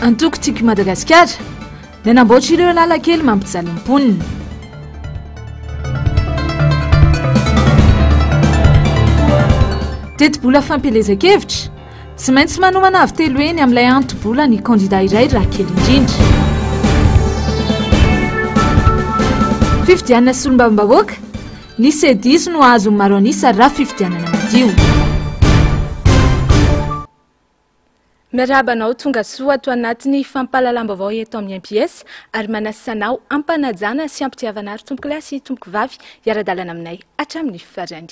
Antoko Tiako i Madagasikara, Nanamboatra ireo lalan-kely mampijaly ny mponina. Tetibola fampielezan-kevitra, Tsy maintsy manomana avo telo heny amin'ilay anto-bola ny kandida iray raha kely indrindra. Fifidianana solombavambahoaka, Ny C10 no hahazo ny maro an'isa raha fifidianana madio. Miarahaba anao tonga soa ato anatin'ny fampahalalam-baovao eto amin'ny MPS ary manasa anao am-panajana sy am-pitiavana ary tompokolahy sy tompokovavy hiara-dalana aminay hatramin'ny farany.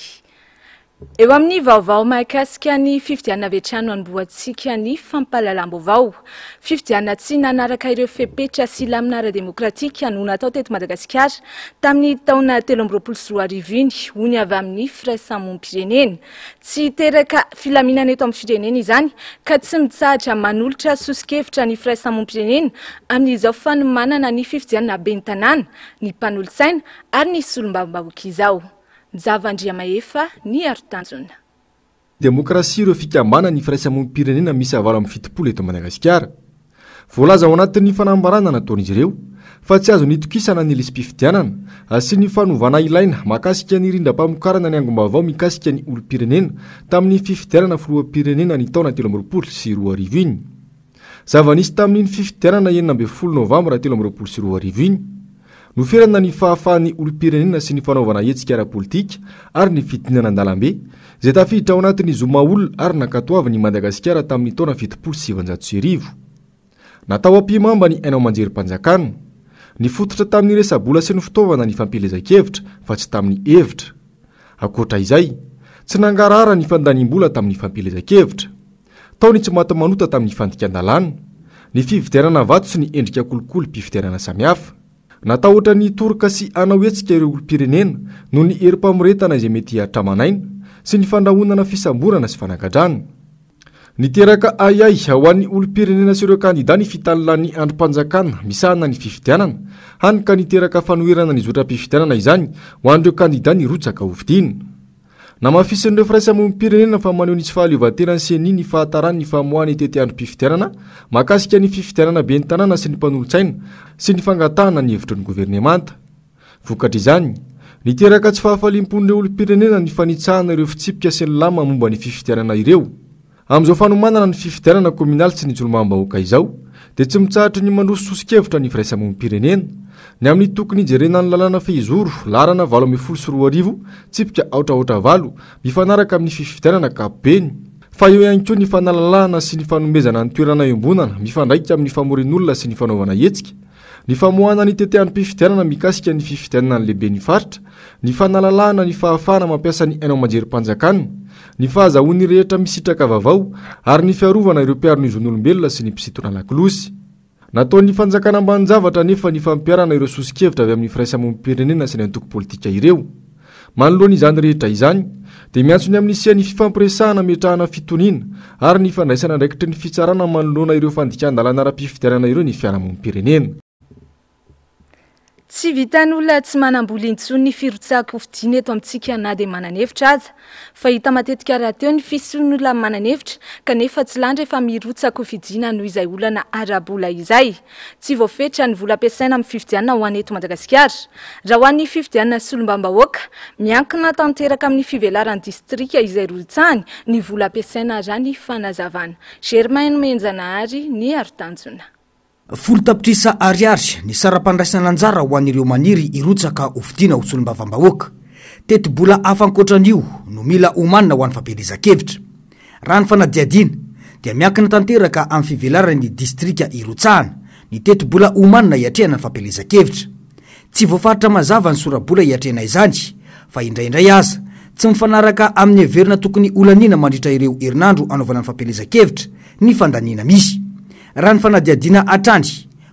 Eo amin'ny vaovao mahakasika ny fifidianana avy hatrany no anombohantsika ny fampahalalam-baovao. Fifidianana tsy nanaraka ireo fepetra sy lamina ara-demokratika no natao teto Madagasikara tamin'ny taona 2023 iny, hoy ny avy amin'ny firaisamonim-pirenena. Tsy hiteraka filaminana eto amin'ny firenena izany ka tsy mitsahatra manolotra soso-kevitra ny firaisamonim-pirenena amin'izao fanomanana ny fifidianana ben'ny tanàna, ny mpanolotsaina ary ny solombavambahoaka izao. Njava Andriamahefa, ny Arotanjona. Demokrasia ireo fikambanan'ny firaisamonim-pirenena miisa 78 eto Madagasikara. Voalaza ao anatin'ny fanambarana nataon'izy ireo fa tsy azo nitokisana ny lisi-pifidianana sy ny fanovana ilaina mahakasika ny rindram-pamokarana ny angom-baovao mikasika ny olom-pirenena tamin'ny fifidianana filoham-pirenena ny taona 2023 iny. Zava-nisy tamin'iny fifidianana 16 novambra 2023 iny. Noferana ny fahafahan'ny olom-pirenena sy ny fanaovana hetsika ara-politika ary ny fidinana an-dalambe, izay tafiditra ao anatin'ny zo maha-olona ary nankatoavin'i Madagasikara tamin'ny taona 1970. Natao ampihimamba ny haino aman-jerim-panjakana. Nifototra tamin'ny resa-bola sy ny fitaovana ny fampielezan-kevitra fa tsy tamin'ny hevitra. Ankoatra izay, tsy nangarahara ny fandaniam-bola tamin'ny fampielezan-kevitra. Tao ny tsy maty manota tamin'ny fandikan-dalàna, ny fividianana vato sy ny endrika kolikolim-pifidianana samihafa. Natahotra ny hitoroka sy hanao hetsika ireo olom-pirenena noho ny herim-pamoretana izay mety hihatra aman'aina sy ny fandrahonana fisamborana sy fanagadrana. Niteraka ahiahy ho an'ny olom-pirenena sy ireo kandidà ny fitalilan'ny andrim-panjakana misahana ny fifidianana, hany ka niteraka fanoherana ny zotram-pifidianana izany ho an'ireo kandidà nirotsaka hofidiana. Namafisin'ireo firaisamonim-pirenena fa maneho ny tsy fahaleovantenan'ny Ceni ny fahataran'ny famoahana ny tetiandrom-pifidianana mahakasika ny fifidianana ben'ny tanàna sy ny mpanolotsaina sy ny fangatahana ny hevitry ny governemanta. Vokatr'izany, niteraka tsy fahafaliam-pon'ireo olom-pirenena ny fanitsahana ireo fitsipika sy ny lamina momba ny fifidianana ireo. Amin'izao fanomanana ny fifidianana kaominaly sy ny solombavambahoaka izao dia tsy mitsahatry ny mandroso soso-kevitra ny firaisamonim-pirenena ny amin'ny tokony hijerena ny lalàna fehizoro laharana 2018 tsipika aotra aotra valo mifanaraka amin'ny fifidianana ankapobeny. Fa eo ihany koa ny fanalalahana sy ny fanomezana ny toerana iombonana mifandraika amin'ny famorian'olona sy ny fanaovana hetsika Ny famoahana ny tetiandrom-pifidianana mikasika ny fifidianana ny lehiben'ny faritra, ny fanalalahana ny fahafahana mampiasa ny haino aman-jerim-panjakana, ny fahazahoan'ny rehetra misitraka vaovao ary ny fiarovana ireo mpiaro ny zon'olombelona sy ny mpisintona lakolosy. Nataon'ny fanjakana ambanin-javatra anefa ny fampiharana ireo soso-kevitra avy amin'ny firaisamonim-pirenena sy ny antoko politika ireo. Manoloana izany rehetra izany, dia miantso ny amin'ny hisian'ny fifampiresahana hametrahana fitoniana ary ny fandraisana andraikitry ny fitsarana manoloana ireo fandikan-dalàna ara-pifidianana ireo ny fiarahamonim-pirenena. Tsy vitan'olona tsy manam-bola intsony ny firotsahan-kofidina eto amintsika na dia manana hevitra aza. Fahita matetika rahateo ny fisian'olona manana hevitra kanefa tsy lany rehefa mirotsa-kofidina noho izay olana ara-bola izay. Tsy voafetra ny vola ampiasaina amin'ny fifidianana ho an'ny eto Madagasikara. Raha ho an'ny fifidianana solombavambahoaka, miankina tanteraka amin'ny fivelaran'ny distrika izay rotsahany ny vola ampiasaina raha ny fanazavana. Germain Nomenjanahary, ny Arotanjona. Folo tapitrisa ariary ny saram-pandraisana anjara ho an'ireo maniry hirotsaka hofidiana ho solombavambahoaka. Tetibola hafa ankoatra an'io no mila omanina ho an'ny fampielezan-kevitra. Raha ny fanadihadiana, dia miankina tanteraka amin'ny fivelaran'ny distrika irotsahana, ny tetibola omanina hiatrehana ny fampielezan-kevitra. Tsy voafaritra mazava ny sora-bola hiatrehana izany, fa indraindray aza, tsy mifanaraka amin'ny heverina tokony holaniana mandritra ireo herinandro hanaovana ny fampielezan-kevitra ny fandaniana misy. Raha ny fanadihadiana hatrany,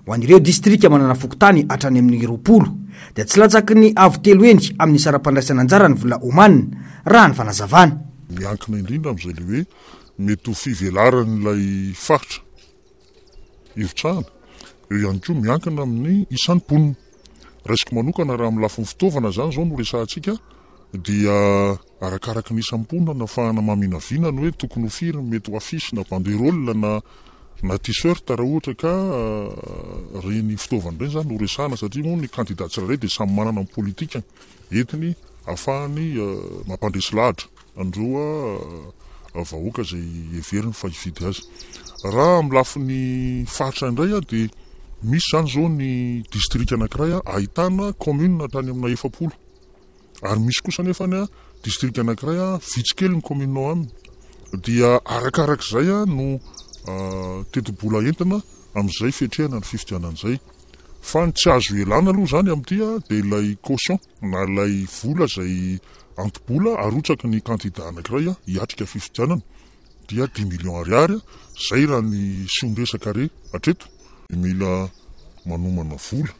ho an'ireo distrika manana fokontany hatrany amin'ny 20, dia tsy latsaky ny avo telo heny amin'ny saram-pandraisana anjara ny vola omanina, raha ny fanazavana. Miankina indrindra amin'izay ilay hoe mety ho fivelaran'ilay faritra irotsahana. Eo ihany koa miankina amin'ny isan'ny mponina. Raisiko manokana raha amin'ny lafiny fitaovana izany izao no resahantsika dia arakaraky ny isan'ny mponina no ahafahana maminavina ny hoe tokony ho firy ny mety ho affiche na banderole na. na t-shirt raha ohatra ka ireny fitaovana ireny izany no resahana satria moa ny kandida tsirairay dia samy manana ny politikany entiny ahafahany mampandresy lahatra an'ireo vahoaka izay heveriny fa hifidy azy. Raha amin'ny lafiny faritra indray dia misy izany izao ny distrika anankiray ahitana commune hatrany amina 40. Ary misy kosa anefa ny distrika anankiray vitsy kely ny commune ao aminy. Dia arakarak'izay no tetibola entina amin'izay fiatrehana ny fifidianana izay. Fa ny tsy azo ialana aloha izany amin'ity dia ilay caution na ilay vola izay anto-bola arotsaky ny kandida anankiray hiatrika fifidianana dia dix millions ariary, izay raha ny siombresaka re hatreto. Mila manomana vola.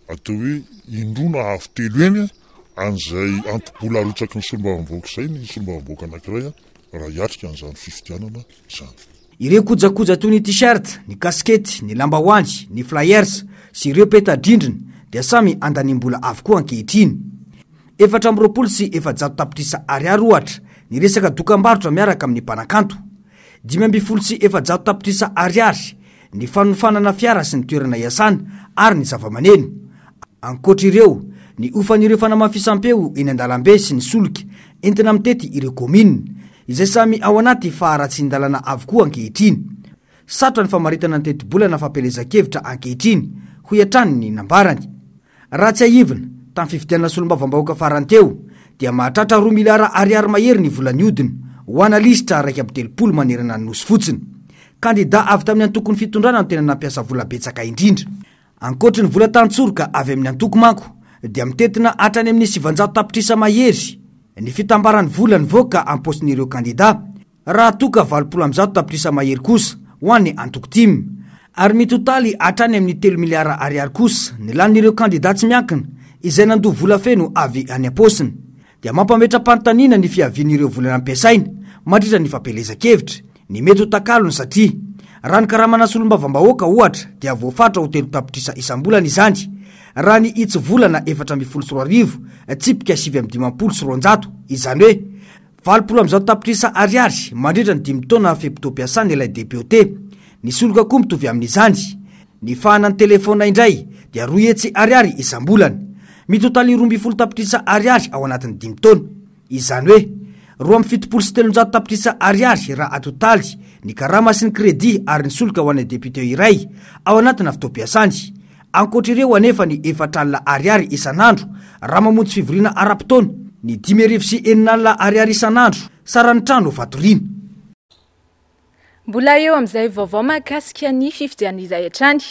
Atao hoe indroa na avo telo heny an'izay anto-bola arotsaky ny solombavambahoaka izay ny solombavambahoaka anankiray raha hiatrika an'izany fifidianana izany. Ireo kojakoja toy ny t-shirt, ny kasikety, ny lambahoany, ny flyers sy ireo peta-drindrina dia samy andaniam-bola avokoa ankehitriny. 424 tapitrisa ariary ohatra ny resaka dokambarotra miaraka amin'ny mpanakanto. 415 tapitrisa ariary ny fanofanana fiara sy ny toerana iasana ary ny zavamaneno. Ankoatra ireo, ny hofan'ireo fanamafisam-peo eny an-dalambe sy ny solika entina mitety ireo kaominina, izay samy ao anaty faharatsian-dalana avokoa ankehitriny. Sarotra ny famaritana ny tetibolana fampielezan-kevitra ankehitriny, hoy hatrany ny nambarany. Raha tsiahivina, tamin'ny fifidianana solombavambahoaka farany teo, dia mahatratra roa miliara ariary mahery ny vola nihodina ho ana lisitra 31 manerana ny Nosy fotsiny. Kandida avy tamin'ny antokon'ny fitondrana no tena nampiasa vola betsaka indrindra. Ankoatry ny vola tantsoroka avy amin'ny antoko manko, dia mitentina hatrany amin'ny 900 tapitrisa mahery ny fitambaran'ny vola nivoaka am-paosin'ireo kandida. Raha toa ka 180 tapitrisa mahery kosa ho an'ny antoko tim. Ary mitotaly hatrany amin'ny telo miliara ariary kosa ny lanin'ireo kandida tsy miankina izay nandoa vola feno avy any am-paosiny. Dia mampametra-panontaniana ny fiavian'ireo vola nampiasaina mandritra ny fampielezan-kevitra, ny mety ho takalony satria raha ny karamana solombavambahoaka ohatra dia voafaritra ho telo tapitrisa isam-bolana izany raha ny hitsivolana 2014 tsipika 259, izany hoe 180 tapitrisa ariary mandritra ny dimy taona fe-potoam-piasany ilay depiote. Ny soloka koa mitovy amin'izany. Ny fahanan'ny telefaonina indray dia 200 ariary isam-bolana. Mitotaly 12 tapitrisa ariary ao anatin'ny dimy taona. Izany hoe, 372 tapitrisa ariary raha atotaly ny karama sy ny crédit ary ny soloka ho an'ny depiote iray ao anatina fotoam-piasany. Ankoatra ireo anefa ny 40 ariary isan'andro raha mamonjy fivoriana ara-potoana, ny 5600 ariary isan'andro saran'ny trano fatoriana. Mbola eo amin'izay vaovao mahakasika ny fifidianana izay hatrany.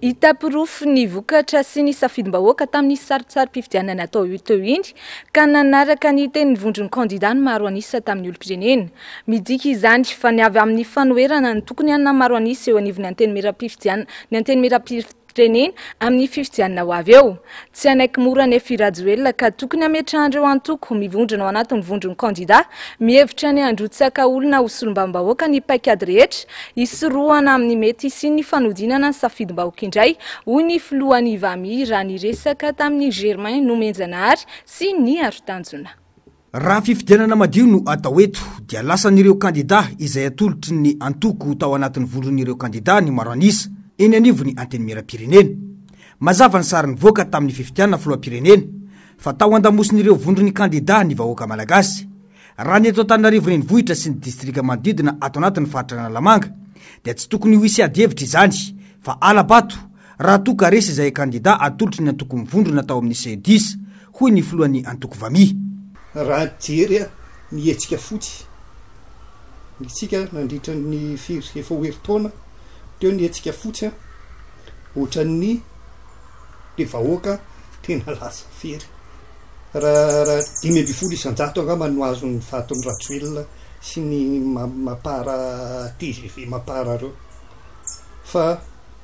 Hita porofo ny vokatra sy ny safidim-bahoaka tamin'ny sarintsarim-pifidianana natao teo iny ka nanaraka ny tenin'ny vondron'ny kandida ny maro an'isa tamin'ny olom-pirenena. Midika izany fa ny avy amin'ny fanoherana no tokony hanana maro an'isa eo anivon'ny antenimieram-pifidianana ny antenimieram-pirenena amin'ny fifidianana ho avy eo. Tsy hanaiky mora anefa i Rajoelina ka tokony hametrahan'ireo antoko mivondrona ao anatin'ny vondron'ny kandida mihevitra ny handrotsaka olona ho solombavambahoaka ny paikady rehetra hisorohana amin'ny mety hisian'ny fanodinana ny safidim-bahoaka indray, hoy ny filohan'ny Vami raha niresaka tamin'i Germain Nomenjanahary sy ny Arotanjona. Raha fifidianana madio no atao eto dia lasan'ireo kandida izay atolotry ny antoko tao anatin'ny vondron'ireo kandida ny maro an'isa eny anivon'ny Antenimierampirenena. Mazava ny sary nivoaka tamin'ny fifidianana filoham-pirenena fa tao andamosin'ireo vondron'ny kandida ny vahoaka malagasy. Raha ny eto Antananarivo renivohitra sy ny distrika manodidina ato anatin'ny faritra Analamanga dia tsy tokony ho hisy adihevitra izany fa hala-bato raha toa ka resy izay kandida atolotry ny antoko mivondrona tao amin'ny CEDIS, hoy ny filohan'ny antoko Vami. Raha nijery ny hetsika fotsy isika nandritra ny firy efa ho herintaona teo ny hetsika fotsy an, ohatran'ny le vahoaka tena lasa very. Raha raha 15% angamba no azon'ny vaton'i Rajoelina sy ny mapar tgv mapar reo fa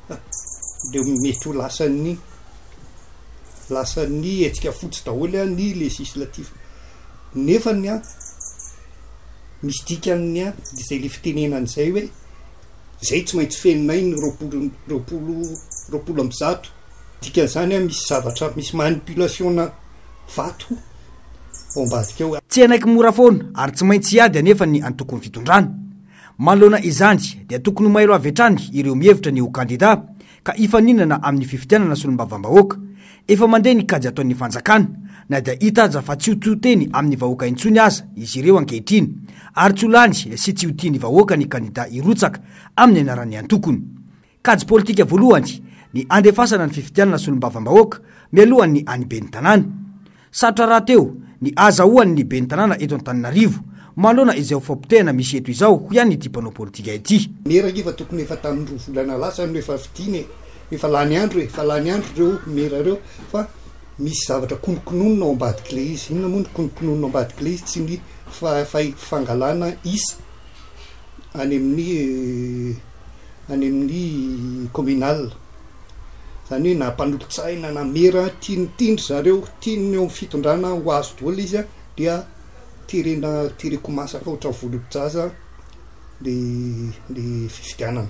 de mety ho lasan'ny Lasan'ny hetsika fotsy daholo ny législatif. Nefany an, misy dikany an, izay le fitenenana izay hoe izay tsy maintsy fenonay ny 20, 20, 120. Dikan'izany an, misy zavatra, misy manipulation-na vato ao ambadika ao. Tsy hanaiky mora foana ary tsy maintsy hiady anefa ny antokon'ny fitondrana. Manoloana izany dia tokony ho mailo avy hatrany ireo mihevitra ny ho kandida ka hifaninana amin'ny fifidianana solombavambahoaka. Efa mandeha ny kajy ataon'ny fanjakana, na dia hita aza fa tsy ho to teny amin'ny vahoaka intsony aza izy ireo ankehitriny, ary tsy ho lany sy tsy ho tian'ny vahoaka ny kandida hirotsaka amin'ny anaran'ny antokony. Kajy politika voalohany ny handefasana ny fifidianana solombavambahoaka mialohan'ny any ben'ny tanàna. Sarotra rahateo ny ahazahoany ny ben'ny tanàna eto Antananarivo manoloana izao fampotehana misy eto izao, hoy ihany ity mpanao politika ity. Mera ange fa tokony efa tamin'ny 2 volana lasa no efa fidiana e! Efa lany andro e! Efa lany andro ireo mera ireo fa misy zavatra konokononina ao ambadik'ilay izy. Inona moa ny konokononina ao ambadik'ilay izy? Tsy ny fangalana isa any amin'ny any amin'ny communal. Izany hoe na mpanolotsaina na mera tiany tian-dry zareo, tian'ny eo amin'ny fitondrana ho azo daholo izy an, dia terena tereko masaka ohatran'ny volon-jaza le le fifidianana.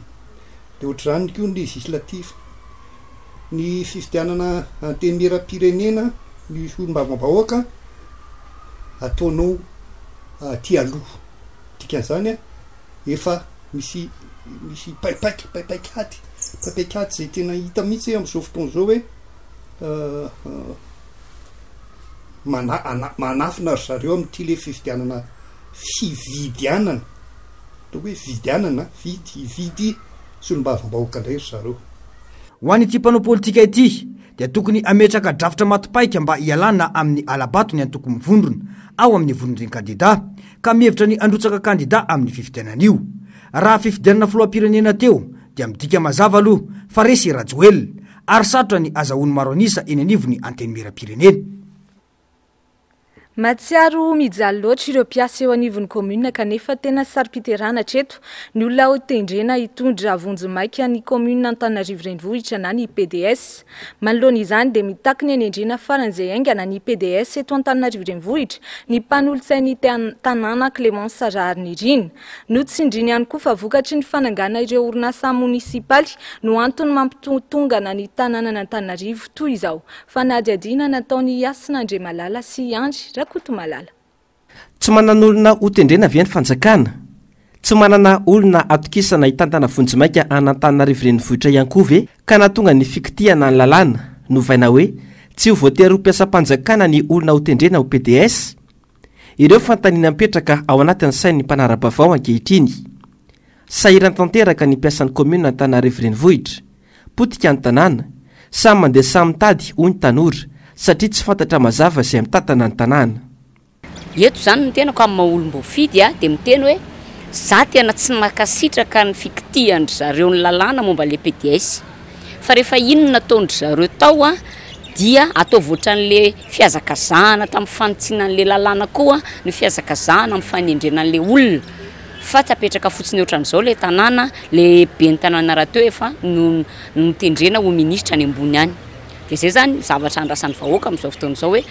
De ohatr'izany koa ny législatif. Ny fifidianana antenimieram-pirenena, ny solombavambahoaka ataonao aty aloha. Dikan'izany an, efa misy misy paipaika, paipaik'ady, paipaik'ady zay tena hita mihitsy hoe am'zao fotoana zao hoe mana- ana- manafina ry zareo amin'ity le fifidianana fividianana, ataoko hoe vidianana, vidy, hividy solombavambahoaka indray ry zareo. Ho an'ity mpanao politika ity dia tokony hametraka drafitra maty paika mba hialana amin'ny hala-bato ny antoko mivondrona ao amin'ny vondron'ny kandida ka mihevitra ny handrotsaka kandida amin'ny fifidianana io. Raha fifidianana filoham-pirenena teo dia midika mazava aloha fa resy i Rajoelina ary sarotra ny azahoany maro an'isa eny anivon'ny Antenimierampirenena. Mahatsiaro ho mijaly loatra ireo mpiasa eo anivon'ny kaominina kanefa tena saro-piterahana hatreto ny olona hotendrena hitondra vonjimaika ny kaominina Antananarivo Renivohitra na ny pds. Manoloana izany dia mitaky ny hanendrena faran'izay haingana ny pds eto Antananarivo Renivohitra ny mpanolotsain'ny tanàna Clémence Raharinirina. Notsindriany ihany koa fa vokatry ny fanangana ireo orinasa monisipaly no antony mampitotongana ny tanànan'Antananarivo toy izao. Fanadihadiana nataon'i Hasina Andriamalala sy Andry Rakotomalala. Tsy manan'olona hotendrena ve ny fanjakana? Tsy manana olona atokisana hitantana vonjimaika an'Antananarivo Renivohitra ihany koa ve ka nahatonga ny fikitihana ny lalàna novaina hoe tsy ho voatery ho mpiasam-panjakana ny olona hotendrena ho pds? Ireo fanontaniana mipetraka ao anatin'ny sain'ny mpanara-baovao ankehitriny. Sahirana tanteraka ny mpiasan'ny kaominina Antananarivo Renivohitra. Potika ny tanàna. Samy mandeha samy mitady, hoy ny tanora, satria tsy fantatra mazava izay mitantana ny tanàna. Eto izany ny tenako amin'ny maha olom-boafidy dia miteny hoe za tena tsy nankasitraka ny fikitihan-dry zareo ny lalàna momba ilay pds. Fa rehefa iny no nataon-dry zareo tao dia ataovy ohatran'le fihazakazahana tamin'ny fanitsiana an'le lalàna koa ny fihazakazahana amin'ny fanendrena an'le olona. Fa tsy apetraka fotsiny ohatran'izao le tanàna, le ben'ny tanàna rahateo efa notendrena ho minisitra any ambony any. Dia zay zany zavatra andrasan'ny vahoaka amin'izao fotoana izao hoe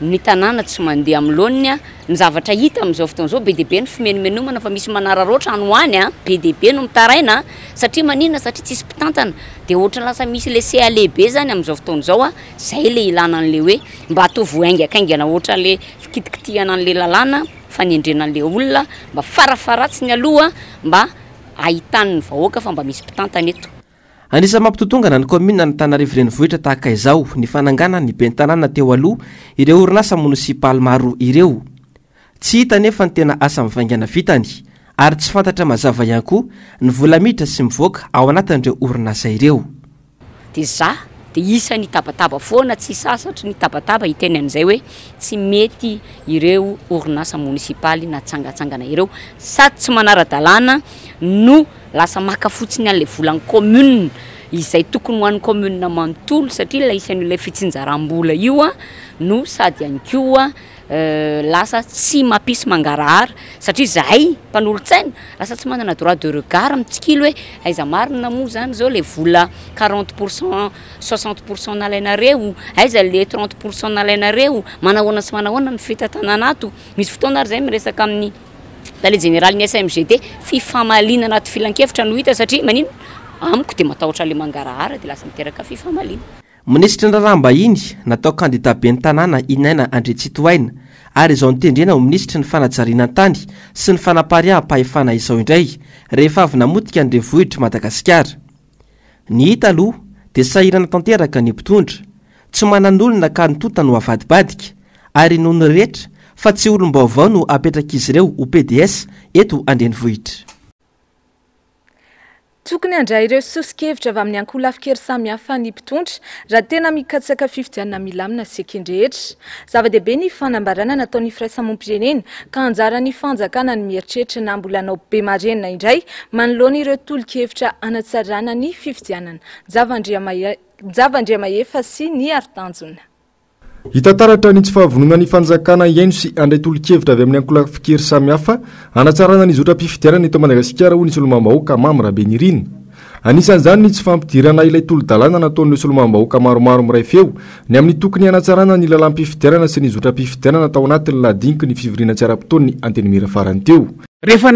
ny tanàna tsy mandeha amin'ny laoniny, ny zavatra hita amin'izao fotoana izao be dia be ny fimenomenomana fa misy manararaotra any ho any, be dia be no mitaraina satria maninona? Satria tsisy mpitantana. Dia ohatran'ny lasa misy laisser aller be zany amin'izao fotoana izao, zay le ilana an'le hoe mba ataovy haingankaingana ohatran'le fikitikitihana an'le lalàna. fanendrena an'ilay olona mba farafaharatsiny aloha mba ahitan'ny vahoaka fa mba misy mpitantana eto. Anisan'ny mampitotongana ny kaominina Antananarivo Renivohitra tahaka izao ny fananganan'ny ben'ny tanàna teo aloha ireo orinasa monisipaly maro ireo. Tsy hita anefa ny tena asa mivaingana vitany ary tsy fantatra mazava ihany koa ny vola miditra sy mivoaka ao anatin'ireo orinasa ireo. Dia za dia isan'ny hitabataba foana, tsy sasatry ny hitabataba hiteny an'izay hoe tsy mety ireo orinasa monisipaly natsangatsangana ireo, sady tsy manara-dalàna no lasa maka fotsiny an'ilay volan'ny commune izay tokony ho an'ny commune manontolo satria ilay isan'ilay fitsinjaram-bola io no sady ihany koa lasa tsy mampisy mangarahara satria zahay mpanolotsaina lasa tsy manana droit de regard mitsikilo hoe aiza marina moa zany zao le vola 40 pour cent 60 pour cent nalainareo, aiza le 30 pour cent nalainareo, manahoana sy manahoana ny fitantanana ato. Misy fotoana ary zay miresaka amin'ny tale jeneralin'ny SMGT, fifamaliana anaty filankevitra no hita satria maninona? Amiko dia matahotra le mangarahara dia lasa miteraka fifamaliana. Minisitry ny Raharaham-bahiny, natao kandida ben'ny tanàna i Naina Andriantsitohaina, ary izao notendrena ho minisitry ny fanajariana ny tany sy ny fanapariaham-pahefana izao indray, rehefa avy namotika ny renivohitr'i Madagasikara. Ny hita aloha dia sahirana tanteraka ny mpitondra, tsy manan'olona ka ny tonta no avadibadika, ary inoan'ny rehetra fa tsy olom-baovao no apetrak'izy ireo ho pds eto an-drenivohitra. Tokony handray ireo soso-kevitra avy amin'ny ankolafin-kery samihafa ny mpitondra raha tena mikatsaka fifidianana milamina sy eken-drehetra. Zava-dehibe ny fanambarana nataon'ny firaisamonim-pirenena ka anjaran'ny fanjakana ny mieritreritra na mbola hanao be marenina indray manoloana ireo tolo-kevitra hanatsarana ny fifidianana. Njava Andriamahefa sy Ny Haritanjona. Hita taratra ny tsy fahavononan'ny fanjakana hihaino sy handray tolo-kevitra avy amin'ny ankolafin-kery samihafa hanatsarana ny zotram-pifidianana eto Madagasikara, hoy ny solombavambahoaka Mamy Rabenirina. Anisan'izany ny tsy fampidirana ilay tolo-dalàna nataon'ireo solombavambahoaka maromaro miray feo ny amin'ny tokony hanatsarana ny lalàm-pifidianana sy ny zotram-pifidianana tao anatin'ny lahadiniky ny fivoriana tsy ara-potoan'ny Antenimiera farany teo. Rehefa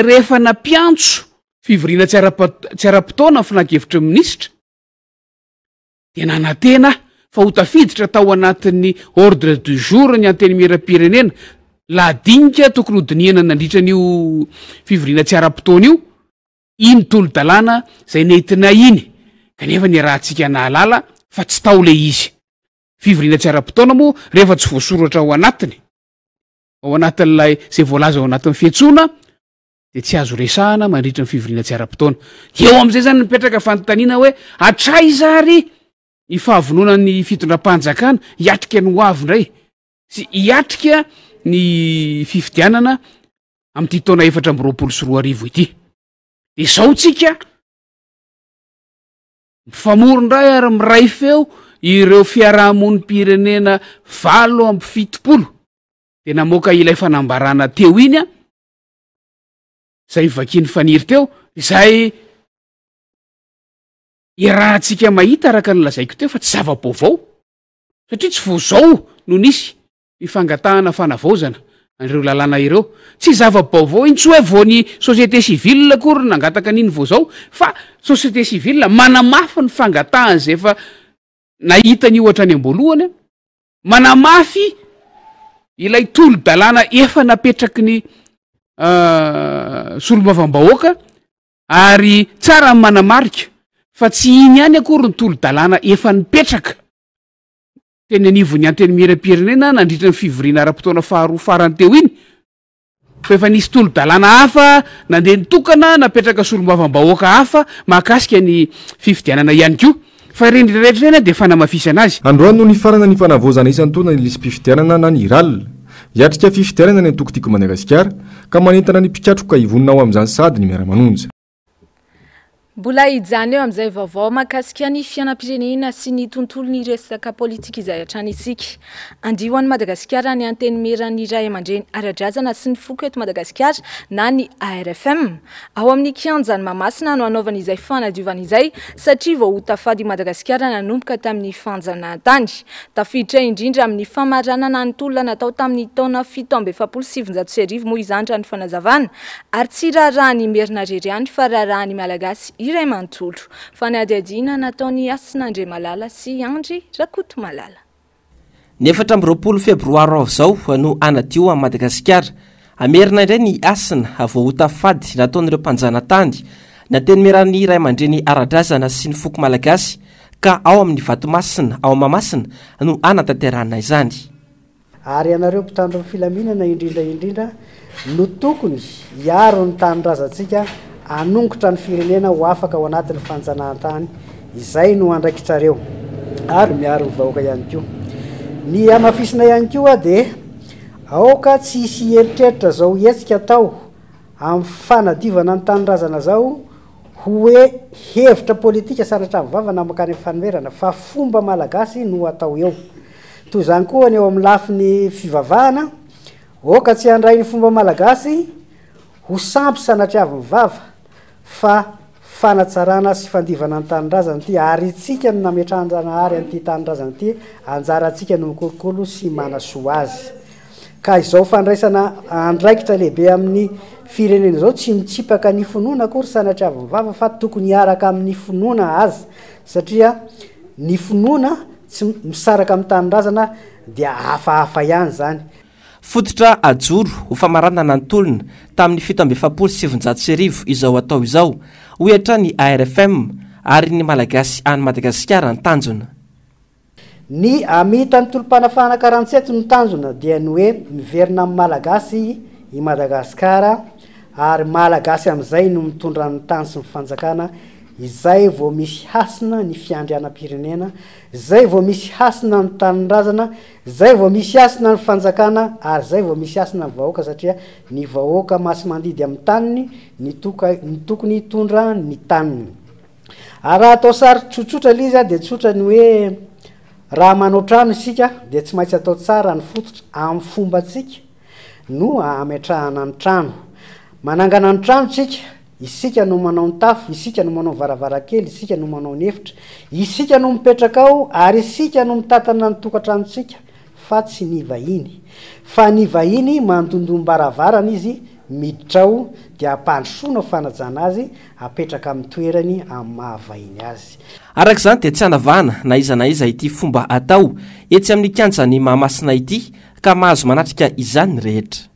rehefa nampiantso fivoriana tsy ara-potoana ny filankevitry ny minisitra, dia nanantena aho fa ho tafiditra tao anatin'ny ordre du jour ny Antenimierampirenena, lahadinika tokony hodinihana nandritra an'io fivoriana tsy ara-potoana io, iny tolo-dalàna izay nentinay iny, kanefa niarahantsika nahalala fa tsy tao ilay izy. Fivoriana tsy ara-potoana moa rehefa tsy voasoratra ao anatiny, ao anatin'ilay izay voalaza ao anatin'ny fiantsoana, dia tsy azo resahana mandritra ny fivoriana tsy ara-potoana. Eo amin'izay izany mipetraka fanontaniana hoe hatraiza ary ny fahavononan'ny fitondram-panjakana hiatrika ny ho avy indray sy hiatrika ny fifidianana amin'ity taona 2024 ity. Dia izao tsika mifamory indray ary miray feo ireo fiarahamonim-pirenena 78 dia namoaka ilay fanambarana teo iny a, izay vakian'i Faniry teo, izay iarahantsika mahita araka ny lazaiko teo fa tsy zava-baovao, satria tsy vao izao no nisy ny fangatahana fanavaozana an'ireo lalàna ireo. Tsy zava-baovao iny, tsy hoe vao ny société civile akory no nangataka an'iny vao izao, fa société civile manamafy ny fangatahana izay efa nahita an'io hatrany am-boalohany, Manamafy ilay tolo-dalàna efa napetraky ny solombavambahoaka ary tsara ny manamarika fa tsy iny ihany akory ny tolo-dalàna efa nipetraka teny anivon'ny Antenimierampirenena nandritra ny fivoriana ara-potoana faharoa farany teo iny Fa efa nisy tolo-dalàna hafa nandeha nitokana napetraka solombavambahoaka hafa mahakasika ny fifidianana ihany koa. Fa ireny rehetra ireny dia fanamafisana azy. Androany no nifarana ny fanavaozana isan-taona ny lisi-pifidianana na ny RAL. Hiatrika fifidianana ny antoko Tiako Madagasikara ka manentana ny mpikatroka hivonona ho amin'izany sahady ny Miara-manonja. Mbola hijanona eo amin'izay vaovao mahakasika ny fiainam-pirenena sy ny tontolon'ny resaka politika izay hatrany isika. Andia ho an'i Madagasikara ny Antenimieran'ny Ray aman-dreny ara-drazana sy ny foko eto Madagasikara na ny ARFM. Ao amin'ny kianjan'i Mahamasina no hanaovana izay fanadiovana izay satria vao ho tafady i Madagasikara nanomboka tamin'ny fanjanahantany. Tafiditra indrindra amin'ny famaranana ny tolona natao tamin'ny taona 1947 moa izany raha ny fanazavana Ary tsy raharahan'ny Merina irery ihany fa raharahan'ny Malagasy iray manontolo. Fanadihadiana nataon'i Hasina Andriamalala sy Andry Rakotomalala. Ny 24 febroary ho avy izao no hanadio an'i Madagasikara. Hamerina indray ny hasina voaota fady nataon'ireo mpanjanatany, ny Antenimieran'ny Ray aman-dreny ara-drazana sy ny foko malagasy ka ao amin'ny Vatomasina ao Mahamasina no hanatanterahana izany. Ary ianareo mpitandro ny filaminana indrindra indrindra no tokony hiaro ny tanindrazantsika hanongotra ny firenena ho afaka ao anatin'ny fanjanahantany, izay no andraikitrareo ary miaro ny vahoaka ihany koa. Ny hamafisina ihany koa dia aoka tsy hisy hieritreritra zao hetsika atao amin'ny fanadiovana ny tanindrazana zao ho hoe hevitra politika sanatria vava na mankany amin'ny fanoherana fa fomba malagasy no atao eo. Toy izany koa ny eo amin'ny lafiny fivavahana, aoka tsy handray ny fomba malagasy ho sampy sanatriavin'ny vava fa fanatsarana sy fandivana ny tanindrazana ity ary itsika no nametrahan-janahary an'ity tanindrazana ity, anjarantsika no mikolokolo sy manasoa azy. Ka izao fandraisana andraikitra lehibe amin'ny firenena izao tsy mitsipaka ny finoana akory sanatriavin'ny vava fa tokony hiaraka amin'ny finoana aza satria. ny finoana tsy misaraka amin'ny tanindrazana dia hafahafa ihany izany. Fototra ajoro ho famaranana ny tolona tamin'ny 1947 izao atao izao, hoy hatrany ny ARFM, ary ny Malagasy any Madagasikara ny tanjona. Ny hamita ny tolom-panafahana 47 no tanjona dia ny hoe miverina amin'ny Malagasy i Madagasikara ary Malagasy amin'izay no mitondra ny tany sy ny fanjakana, izay vao misy hasina ny fiandrianam-pirenena, izay vao misy hasina ny tanindrazana, Zay vao misy hasina ny fanjakana ary zay vao misy hasina ny vahoaka satria ny vahoaka masimandidy amin'ny taniny ny toka ny tokony hitondra ny taniny. Ary raha atao sary tsotsotra le izy dia tsotra ny hoe raha manao trano isika dia tsy maintsy atao tsara ny fototra amin'ny fombantsika no ametrahana ny trano. Manangana ny trano tsika Isika no manao ny tafo, isika no manao ny varavarankely, isika no manao ny efitra, isika no mipetraka ao ary isika no mitantana ny tokantranontsika fa tsy ny vahiny. Fa ny vahiny mandondom-baravarana izy miditra ao dia ampandrosoana ho fanajana azy, apetraka amin'ny toerany amin'ny maha vahiny azy. Araka izany dia tsy hanavahana na iza na iza ity fomba atao etsy amin'ny kianjan'i Mahamasina ity ka mahazo manatrika izany ny rehetra.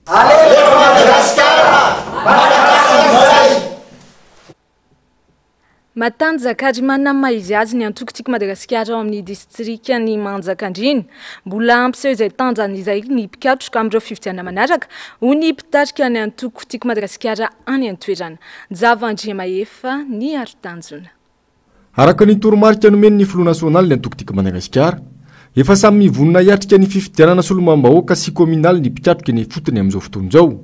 Alefa Madagasikara! Malagasy amin'izay! Matanjaka ary manana ny maha izy azy ny antoko Tiako Madagasikara ao amin'ny distrikan'i Manjakandriana. Mbola hampiseho izay tanjany izay ny mpikatroka amin'ireo fifidianana manaraka, hoy ny mpitarika ny antoko Tiako Madagasikara any an-toerana. Njava Andriamahefa ny arotanjona. Araka ny toromarika nomen'ny filoha nasionalin'ny antoko Tiako Madagasikara, efa samy mivonona hiatrika ny fifidianana solombavambahoaka sy kaominaly ny mpikatroka eny ifotony amin'izao fotoana izao.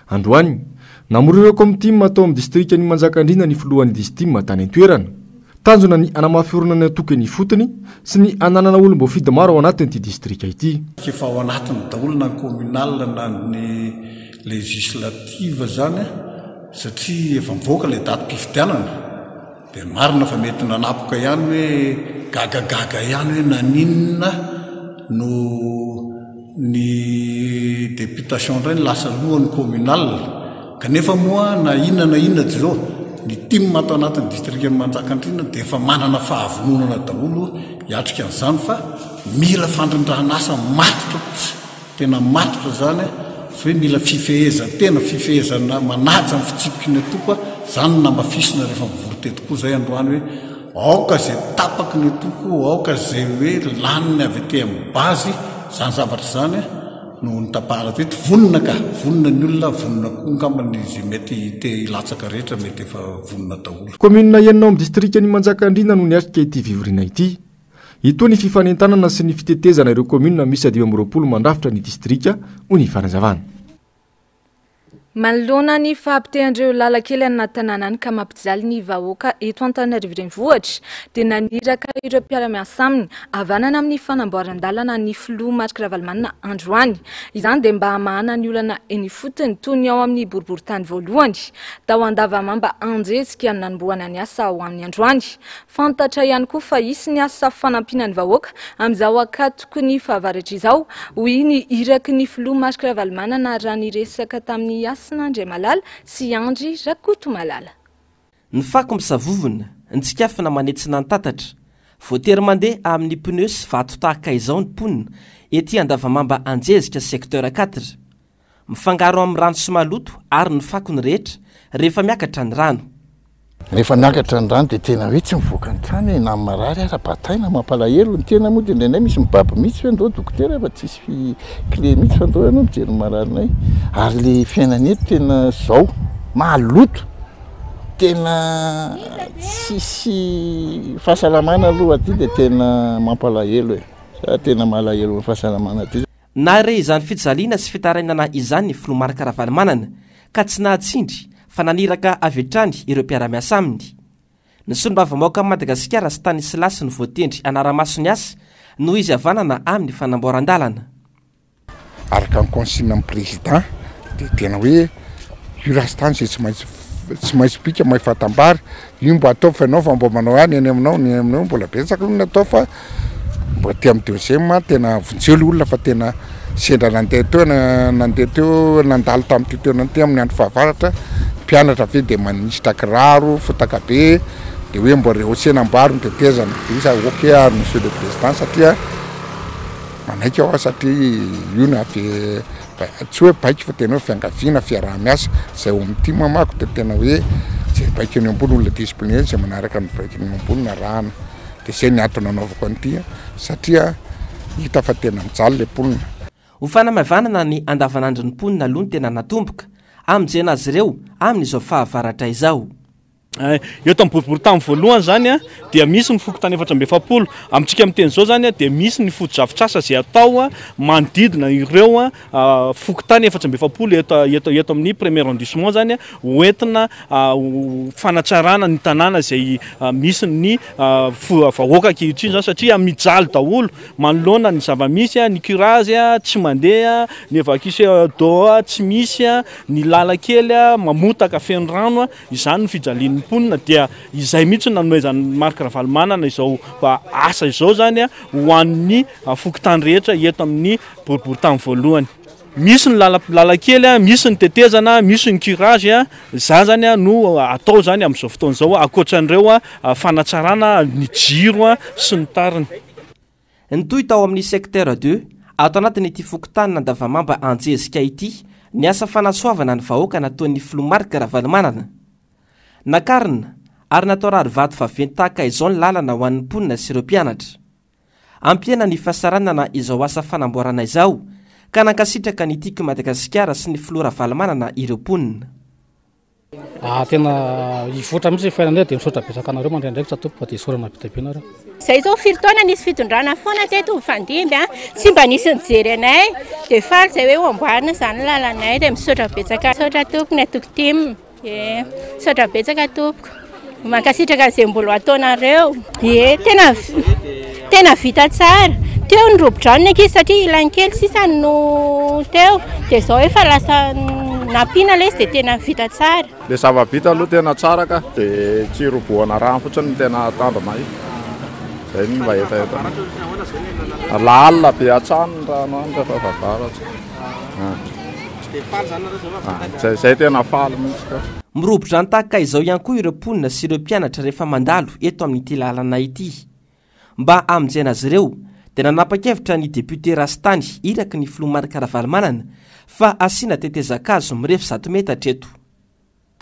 Androany, namory ireo kaomitim tao amin'ny distrikan'i Manjakandriana ny filohan'ny Distim tany an-toerana. Tanjona ny hanamafy orina ny antoko eny ifotony sy ny hananana olom-boafidy maro ao anatin'ity distrika ity. Efa ao anatiny daholo na ny communal na ny législative zany satria efa mivoaka ilay datim-pifidianana. Dia marina fa mety nanapoka ihany hoe gagagaga ihany hoe naninona no ny députation indray no lasa alohan'ny communal. Kanefa moa na inona na inona jereo, ny tim ato anatin'ny distrikan'i Manjakandriana dia efa manana fahavononana daholo hiatrika an'izany fa mila fandrindran'asa matotra kosa. Tena matotra izany fa hoe mila fifehezan-tena, fifehezana manaja ny fitsipiky ny antoko, izany no namafisina rehefa mivory teto koa izay androany hoe aoka izay tapaky ny antoko, aoka izay hoe laniny avy aty amin'ny base, izany zavatra izany no notapahana teto. Vonona ka, vonona ny olona, vonona koa angamba ny izay mety te hilatsaka rehetra mety efa vonona daholo. Kaominina enina ao amin'ny distrikan'i Manjakandriana no niatrika ity fivoriana ity. Hitohy ny fifanentanana sy ny fitetezana ireo kaominina miisa 25 mandrafitra ny distrika, hoy ny fanazavana. Manoloana ny fahapotehan'ireo lalan-kely any anaty tanàna any ka mampijaly ny vahoaka eto Antananarivo Renivohitra dia naniraka ireo mpiara-miasa aminy havanana amin'ny fanamboaran-dalana ny filoha Marc Ravalomanana androany. Izany dia mba hamahana ny olana eny ifotony toy ny ao amin'ny boriborintany voalohany tao Andavamamba Anjezika no nanombohana ny asa ao aminy androany. Fantatra ihany koa fa hisy ny asa fanampiana ny vahoaka amin'izao ankatoky ny fahavaratra izao, hoy ny iraky ny filoha Marc Ravalomanana raha niresaka tamin'i Hasina Andriamalala sy Andry Rakotomalala. Ny fako misavovona, ny tsikafona manetsina ny tatatra. Voatery mandeha amin'ny pneus sy vato tahaka izao ny mponina ety Andavamamba Anjezika secteur quatre. Mifangaro amin'ny rano sy maloto ary ny fako ny rehetra rehefa miakatra ny rano. Rehefa miakatra ny rano dia tena hoe tsy mivoaka ny trano e, na ny marary ara bataina, mampalahelo, ny tena moa dia indraindray misy mibaby mihitsy hoe ndao dokotera fa tsisy clé mihitsy fa ndao ianao mijery ny mararinay, ary le fiainana eto tena zao, maloto, tena tsisy fahasalamana aloha aty dia tena mampalahelo e, za tena malahelo ny fahasalamana aty. Nahare izany fijaliana sy fitarainana izany ny filoha Marc Ravalomanana ka tsy nahatsindry fa naniraka avy hatrany ireo mpiara-miasa aminy. Ny solombavambahoakan'i Madagasikara Stanislas no voatendry hanara-maso ny asa noho izy havanana amin'ny fanamboaran-dalana. Araka ny consigne ny président dia tena hoe io rasta izay tsy maintsy tsy maintsy bika mahay fatam-bary, io mba ataovy fa ianao fa mba manao ihany eny aminao, ny eny aminao mbola betsaka aloha ny atao fa mba aty amin'ny deuxième tena vonjeo le olona fa tena sendra nandeha teo na nandeha teo nandalo tamin'ity toerana ity amin'ny andro fahavaratra, mpianatra ve dia manisitra kiraro, fotaka be. Dia hoe mba rehaussena ambaro ny tetezana. Dia hoy za ok ary monsieur le président satria manaiky aho satria io no avy tsy hoe baiko fa tena hoe fiangaviana, fiaraha-miasa. Izay ao amin'ny tim manko dia tena hoe izay baiko eny ambony, olona discipliné izay manaraka ny baiko eny ambony no arahana. Dia izay ny antony nanaovako an'ity satria hita fa tena mijaly ilay mponina. Ho fanamaivanana ny andavanandron'ny mponina aloha no tena natomboka, hamonjena azy ireo amin'izao fahavaratra izao. Eto amin'ny boriborintany voalohany izany dia misy ny fokontany 44. Amintsika miteny izao izany dia misy ny fotodrafitrasa izay atao manodidina ireo fokontany 44 eto eto eto amin'ny premier arrondissement izany hoentina ho fanatsarana ny tanàna izay misy ny vahoaka ankehitriny izany satria mijaly daholo manoloana ny zava-misy, ny curage tsy mandeha, ny évacuation d'eau tsy misy, ny lalan-kely mamotaka feno rano. Izany no fijalian'ny mponina dia izay mihitsy no nanomezan'i Marc Ravalomanana izao asa izao izany ho an'ny fokontany rehetra eto amin'ny boriborintany voalohany. Misy ny lalan-kely, misy ny tetezana, misy ny curage, izany izany no atao izany amin'izao fotoana izao ankoatran'ireo fanatsarana ny jiro sy ny tariny. Nitohy tao amin'ny Secteur deux, ato anatin'ity fokontanin'Andavamamba Anjezika ity, ny asa fanasoavana ny vahoaka nataon'ny filoha Marc Ravalomanana. Nakarina ary natao rarivato vaventy tahaka izao ny lalana ho an'ny mponina sy ireo mpianatra. Hampihena ny fahasaranana izao asa fanamboarana izao ka nankasitraka ny Tiako i Madagasikara sy ny filoha Ravalomanana ireo mponina. Ah, tena hivoatra mihitsy ny fiainanay dia misaotra betsaka anareo mandray andraikitra tompoko fa dia isaorana be dia be nareo. Izay izao firy taona nisy fitondrana foana teto nifandimby a, tsy mba nisy nijery anay, dia faly izay hoe ho amboarina izany ny lalanay dia misaotra betsaka. Misaotra tompoko ny antoko tim, ie, misaotra betsaka tompoko. Mankasitraka an'izay mbola ataonareo. Ie, tena tena vita tsara. Teo ny robo-drano ny ankizy satria ilany kely sisa no teo. Dia izao efa lasa nampiana ilay izy dia tena vita tsara. Ilay zava-bita aloha tena tsara ka, dia tsy robohana rano fotsiny no tena tanjona e. Izay no mba hetahetanay. Lalina be hatrany ny rano any rehefa fahavaratra. Zay, zay tena faly mihitsy ka. Mirobo-drano tahaka izao ihany koa ireo mponina sy ireo mpianatra rehefa mandalo eto amin'ity lalana ity. Mba hamonjena azy ireo dia nanapa-kevitra ny député Rastany iraky ny filoha Marc Ravalomanana fa asiana tetezan-kazo mirefy 100 metatra eto.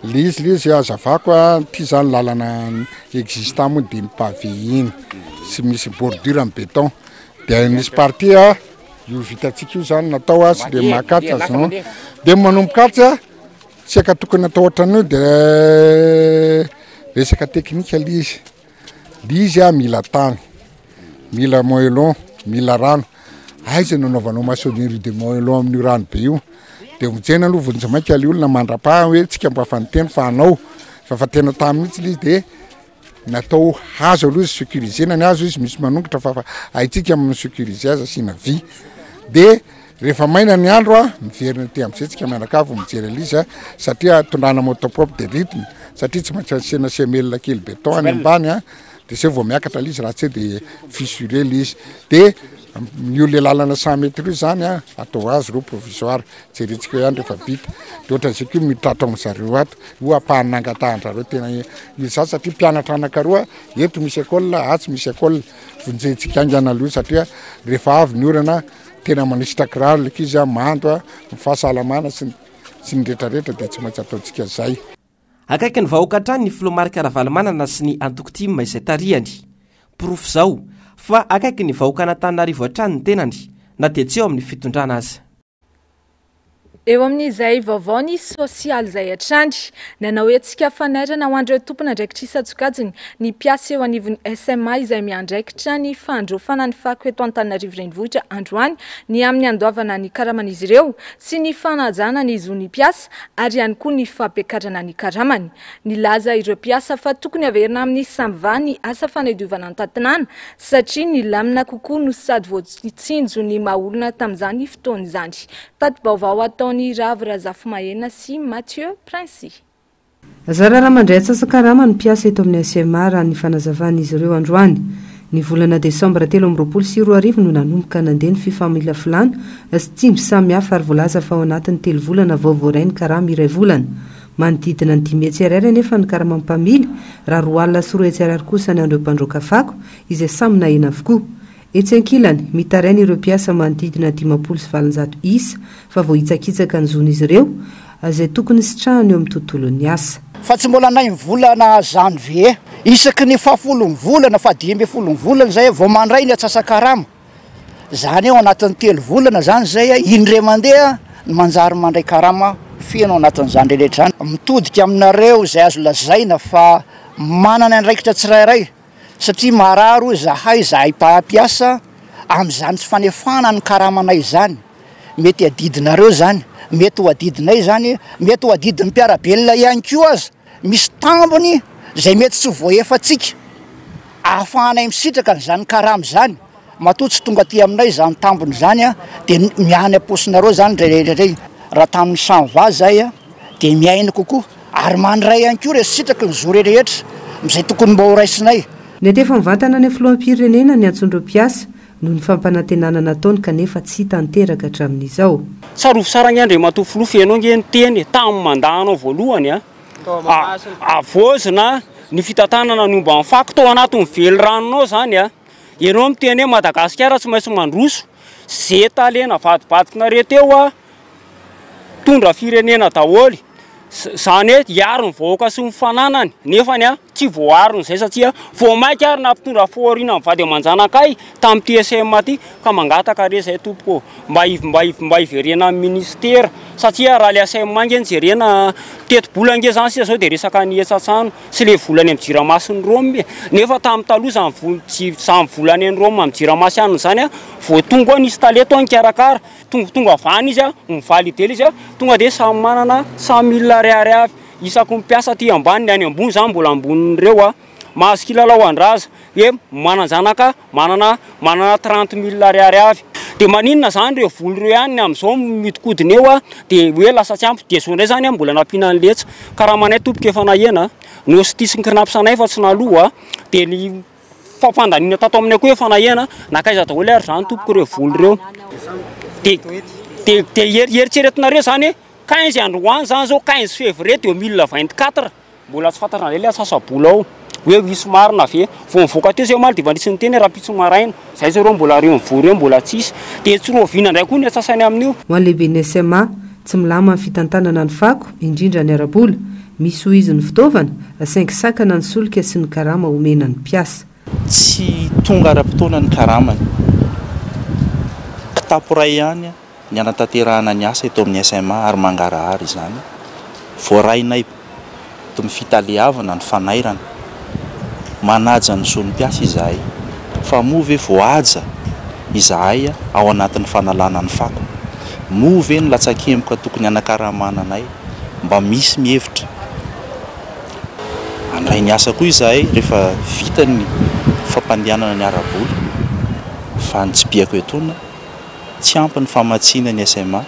Le izy le izy hazavako a, ty zany lalana existant moa de mi-pavé iny sy misy bordure en béton, de misy partie a io vitantsika io zany natao a sy le makatsa zao, de manomboka atsy a tsy haika tokony atao ohatran'io de resaka teknika le izy. Le izy a mila tany, mila moellon, mila rano, aiza no anaovanao maçonnerie de moellon amin'io rano be io? De vonjena aloha vonjimaika le olona mandrapaha hoe tsika mba efa niteny fa hanao, fa fa tena tany mihitsy le izy de natao hazo aloha izy sécurisena ny hazo izy misy manongotra fa fa haintsika mi-sécuriser azy asiana vy, de Rehefa maina ny andro a, miverina aty amizay tsika mianakavy mijery an'izy a, satria tondrana moto pompe de rythme, satria tsy maintsy asiana semelle kely beton any ambany a, de zay vao miakatra le izy raha tsy eo de fissuré le izy, de io le lalana 100 mètres io zany a, atao azy ro provisoire, jerentsika eo ihany rehefa vita, de ohatran'izay koa miditra ato amizareo ato, io ampahany nangatahan-drareo tena io za satria mpianatra anankaroa, eto misy école, atsy misy école, vonjentsika haingana aloha satria rehefa avy ny orana Tena manisitra kiraro ilay ankizy a, mando a, ny fahasalamana sy ny sy ny retraretra dia tsy maintsy ataontsika izay. Akaiky ny vahoaka hatrany ny filoha Marc Ravalomanana sy ny antoko tim izay tarihany. Porofo izao fa akaiky ny vahoakan'Antananarivo hatrany ny tenany na dia tsy eo amin'ny fitondrana aza. Eo amin'izay vaovao ny sosialy izay hatrany. Nanao hetsika fanairana ho an'ireo tompon'andraikitra isan-tsokajiny ny mpiasa eo anivon'ny SMA izay miandraikitra ny fandrofana ny fako eto Antananarivo Renivohitra androany ny amin'ny handoavana ny karaman'izy ireo sy ny fanajana ny zon'ny mpiasa ary ihany koa ny fampiakarana ny karamany. Nilaza ireo mpiasa fa tokony haverina amin'ny Samva ny asa fanadiovana an-tantinana satria nilamina kokoa no sady voatsinjo ny maha olona tamin'izany fotoana izany. Tati-baovao ataon'i Ravo Razafimahena sy Mathieu Princy. Zara raha mandray antsasa-karama ny mpiasa eto amin'ny SMA raha ny fanazavan'izy ireo androany. Ny volana desambra 2023 no nanomboka nandeha ny fifamilafilana sy tsindry samihafa ary voalaza fa ao anatin'ny telo volana vao voaray ny karama iray volana. Manodidina ny 500 ariary anefa ny karaman'ny mpamily, raha 220 ariary kosa ny an'ireo mpandroaka fako, izay samy nahena avokoa. Etsy ankilany, mitaraina ireo mpiasa manodidina ny 850 isa fa voahitsakitsaka ny zon'izy ireo, izay tokony sitrahany eo amin'ny tontolon'ny asa. Fa tsy mbola nay ny volana janvier. Isaky ny fahafolon'ny volana, fahadimy ambin'ny folon'ny volana izay vao mandray ny atsasa-karama. Izany hoe ao anatin'ny telo volana izany izay, indray mandeha no manjary mandray karama feno ao anatin'izany rehetra izany. Mitodika aminareo izay azo lazaina fa manana andraikitra tsirairay satria marary hoy izahay, izahay mpampiasa, amin'izany tsy fanefana ny karamanay izany. Mety adidinareo izany, mety ho adidinay izany, mety ho adidin'ny mpiara-belona ihany koa aza. Misy tambiny izay mety tsy ho voaefantsika ahafahanay misitraka an'izany karama izany. Matoa tsy tonga aty aminay izany tambiny izany dia miany am-paosinareo izany indraindray. Raha tamin'ny Samva izay dia miaina kokoa ary mandray ihany koa ireo sitraky ny zo rehetra izay tokony mba ho raisinay. Niantefa mivantana any amin'ny filoham-pirenena ny antson'ireo mpiasa noho ny fampanantenana nataony kanefa tsy tanteraka hatramin'izao. Tsarovy tsara ange Andriamatoa Filoha fa ianao ange niteny tamin'ny mandat-nao voalohany a! Havaozina ny fitantanana ny momba ny fako tao anatin'ny veliranonao izany a! Ianao miteny hoe Madagasikara tsy maintsy mandroso, ze tale navadibadikinareo teo a! Mpitondra firenena daholo, zany hoe hiaro ny vahoaka sy ny fananany nefany a tsy voaarony zay satria vao maika ary nampitondra fahoriana ny vady aman-janakay tamin'ity SM ty ka mangataka re zay tompoko ô mba mba mba hiverena amin'ny ministera satria raha le SM ange no jerena tetibola ange zany sisa zao de resaka ny hetsatsano sy le vola any amin'ny jirama sy ny Rome e nefa tamin'ny taloha zany vola zany vola any amin'ny Rome amin'ny jirama sy anona zany a vao tonga ao nisy tale tao nikarakara Tonga tonga avy any izy a, mi-valider izy a, tonga dia samy manana 100 000 ariary avy isaky ny mpiasa aty ambany, ny any ambony zany mbola ambonin'ireo a, mahazo kilalao an-draza, hoe manan-janaka manana manana 30 000 ariary avy, dia maninona zany ireo vola ireo ihany ny amin'izao mihodinkodina eo a, dia hoe lasa tsy ampy, dia zao indray zany a mbola nampiana an'i letsa, karamanay tompoko efa nahena, ny OSTIE sy ny CNAPS anay efa tsy naloa, dia ny. Fampandaniana tato aminay koa efa nahena, nankaiza daholo ary zany tompoko ireo vola ireo? De de de eritreretinareo zany hoe 15 androany zany zao 15 février 2024 mbola tsy fantatra indray le atsasa-bola ao hoe hisy marina ve? Vao nivoaka teo zay omaly de efa nisy niteny hoe rahampitso maraina, zay zao reo mbola reo mivory eo mbola tsisy, de tsy roviana indray koa ny atsasany amin'io. Ho an'ny lehiben'ny SMA, tsy milama ny fitantanana ny fako, indrindra ny ara-bola. Misy ho izy ny fitaovana, saingy sakana ny solika sy ny karama omena ny mpiasa. Tsy tonga ara-potoana ny karamany. Kitapo iray ihany ny hanatanterahana ny asa eto amin'ny SMA ary mangarahara izany. Voarainay eto amin'ny fitaleavana ny fanairana. Manaja ny zon'ny mpiasa izahay. Fa moa ve voahaja izahay ao anatin'ny fanalana ny fako? Moa ve ny latsakemboka tokony hanakaramana anay mba misy mihevitra handray ny asa koa izahay rehefa vita ny fampandehanana ny ara-bola fa ny tsipihako etoana tsy ampy ny famatsiana ny SMA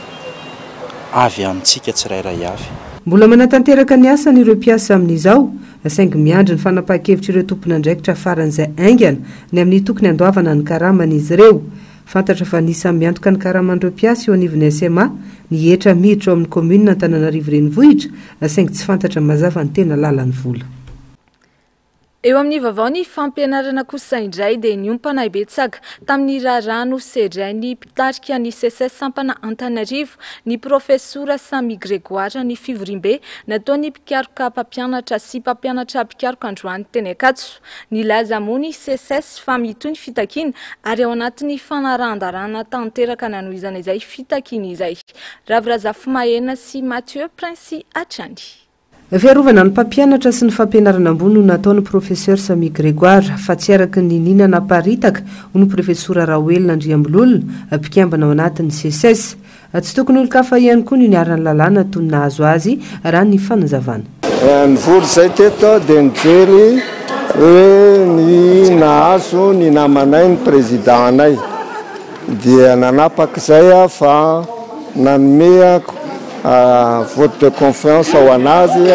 avy amintsika tsirairay avy. Mbola manatanteraka ny asany ireo mpiasa amin'izao, saingy miandry ny fanapahan-kevitr'ireo tompon'andraikitra faran'izay haingana ny amin'ny tokony handoavana ny karaman'izy ireo. Fantatra fa anisan'ny miantoka ny karaman'ireo mpiasa eo anivon'ny SMA ny hetra miditra ao amin'ny kaominina Antananarivo Renivohitra, saingy tsy fantatra mazava ny tena lalan'ny vola. Eo amin'ny vaovao ny fampianarana kosa indray dia niompana betsaka tamin'ny raharaha nosedrain'ny mpitarika ny Seces sampana Antananarivo, ny profesora Sammy Grégoire ny fivoriambe nataon'ny mpikaroka mpampianatra sy mpampianatra mpikaroka androany teny Ankatso. Nilaza moa ny Seces fa mitohy ny fitakiana ary ao anatin'ny fanarahan-dalàna tanteraka nanohizana izay fitakiana izay. Ravo Razafimahena sy Mathieu Prince hatrany. Fiarovana ny mpampianatra sy ny fampianarana ambony no nataon'ny Professeur Sammy Grégoire, fa tsy araka ny niniana naparitaka, hoy ny Profesora Raoelina Andriambololona, mpikambana ao anatin'ny Seces. Tsy tokony olon-kafa ihany koa no niharan'ny lalàna toy ny nahazo azy, raha ny fanazavana. Nivory izay teto dia nijery hoe ny nahazo ny namanay ny président anay. Dia nanapaka izay aho fa nanome vote de confiance ho an'azy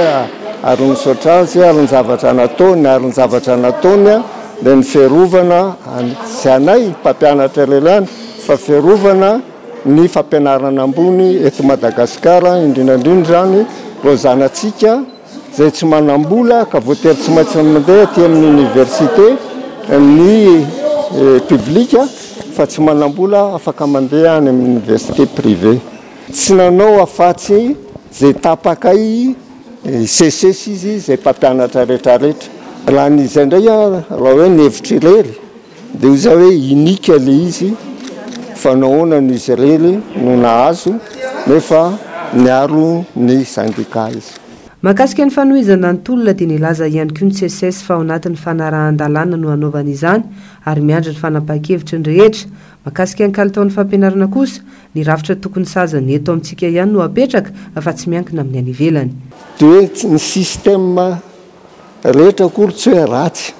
ary nisaotra azy ary ny zavatra nataony ary ny zavatra nataony dia ny fiarovana tsy anay mpampianatra irery ihany fa fiarovana ny fampianarana ambony eto Madagasikara indrindra indrindra izany. Ireo zanatsika izay tsy manam-bola ka voatery tsy maintsy mandeha aty amin'ny université ny public fa tsy manam-bola afaka mandeha any amin'ny université privé. Tsy nanao afatsy izay tapakay SECES izy izay mpampianatra retraretra. Raha ny izay indray raha hoe ny hevitro irery Dia hoy za hoe unique le izy fa nahoana no izy irery no nahazo nefa niaro ny syndicat izy. Mahakasika ny fanohizana ny tolona dia nilaza ihany koa ny Seces fa ao anatin'ny fanarahan-dalàna no hanaovana izany ary miandry ny fanapahan-kevitry ny rehetra. Mahakasika ny kalitaon'ny fampianarana kosa, ny rafitra tokony sahaza ny eto amintsika ihany no apetraka fa tsy miankina amin'ny any ivelany. Dia hoe ny système rehetra akory tsy hoe ratsy.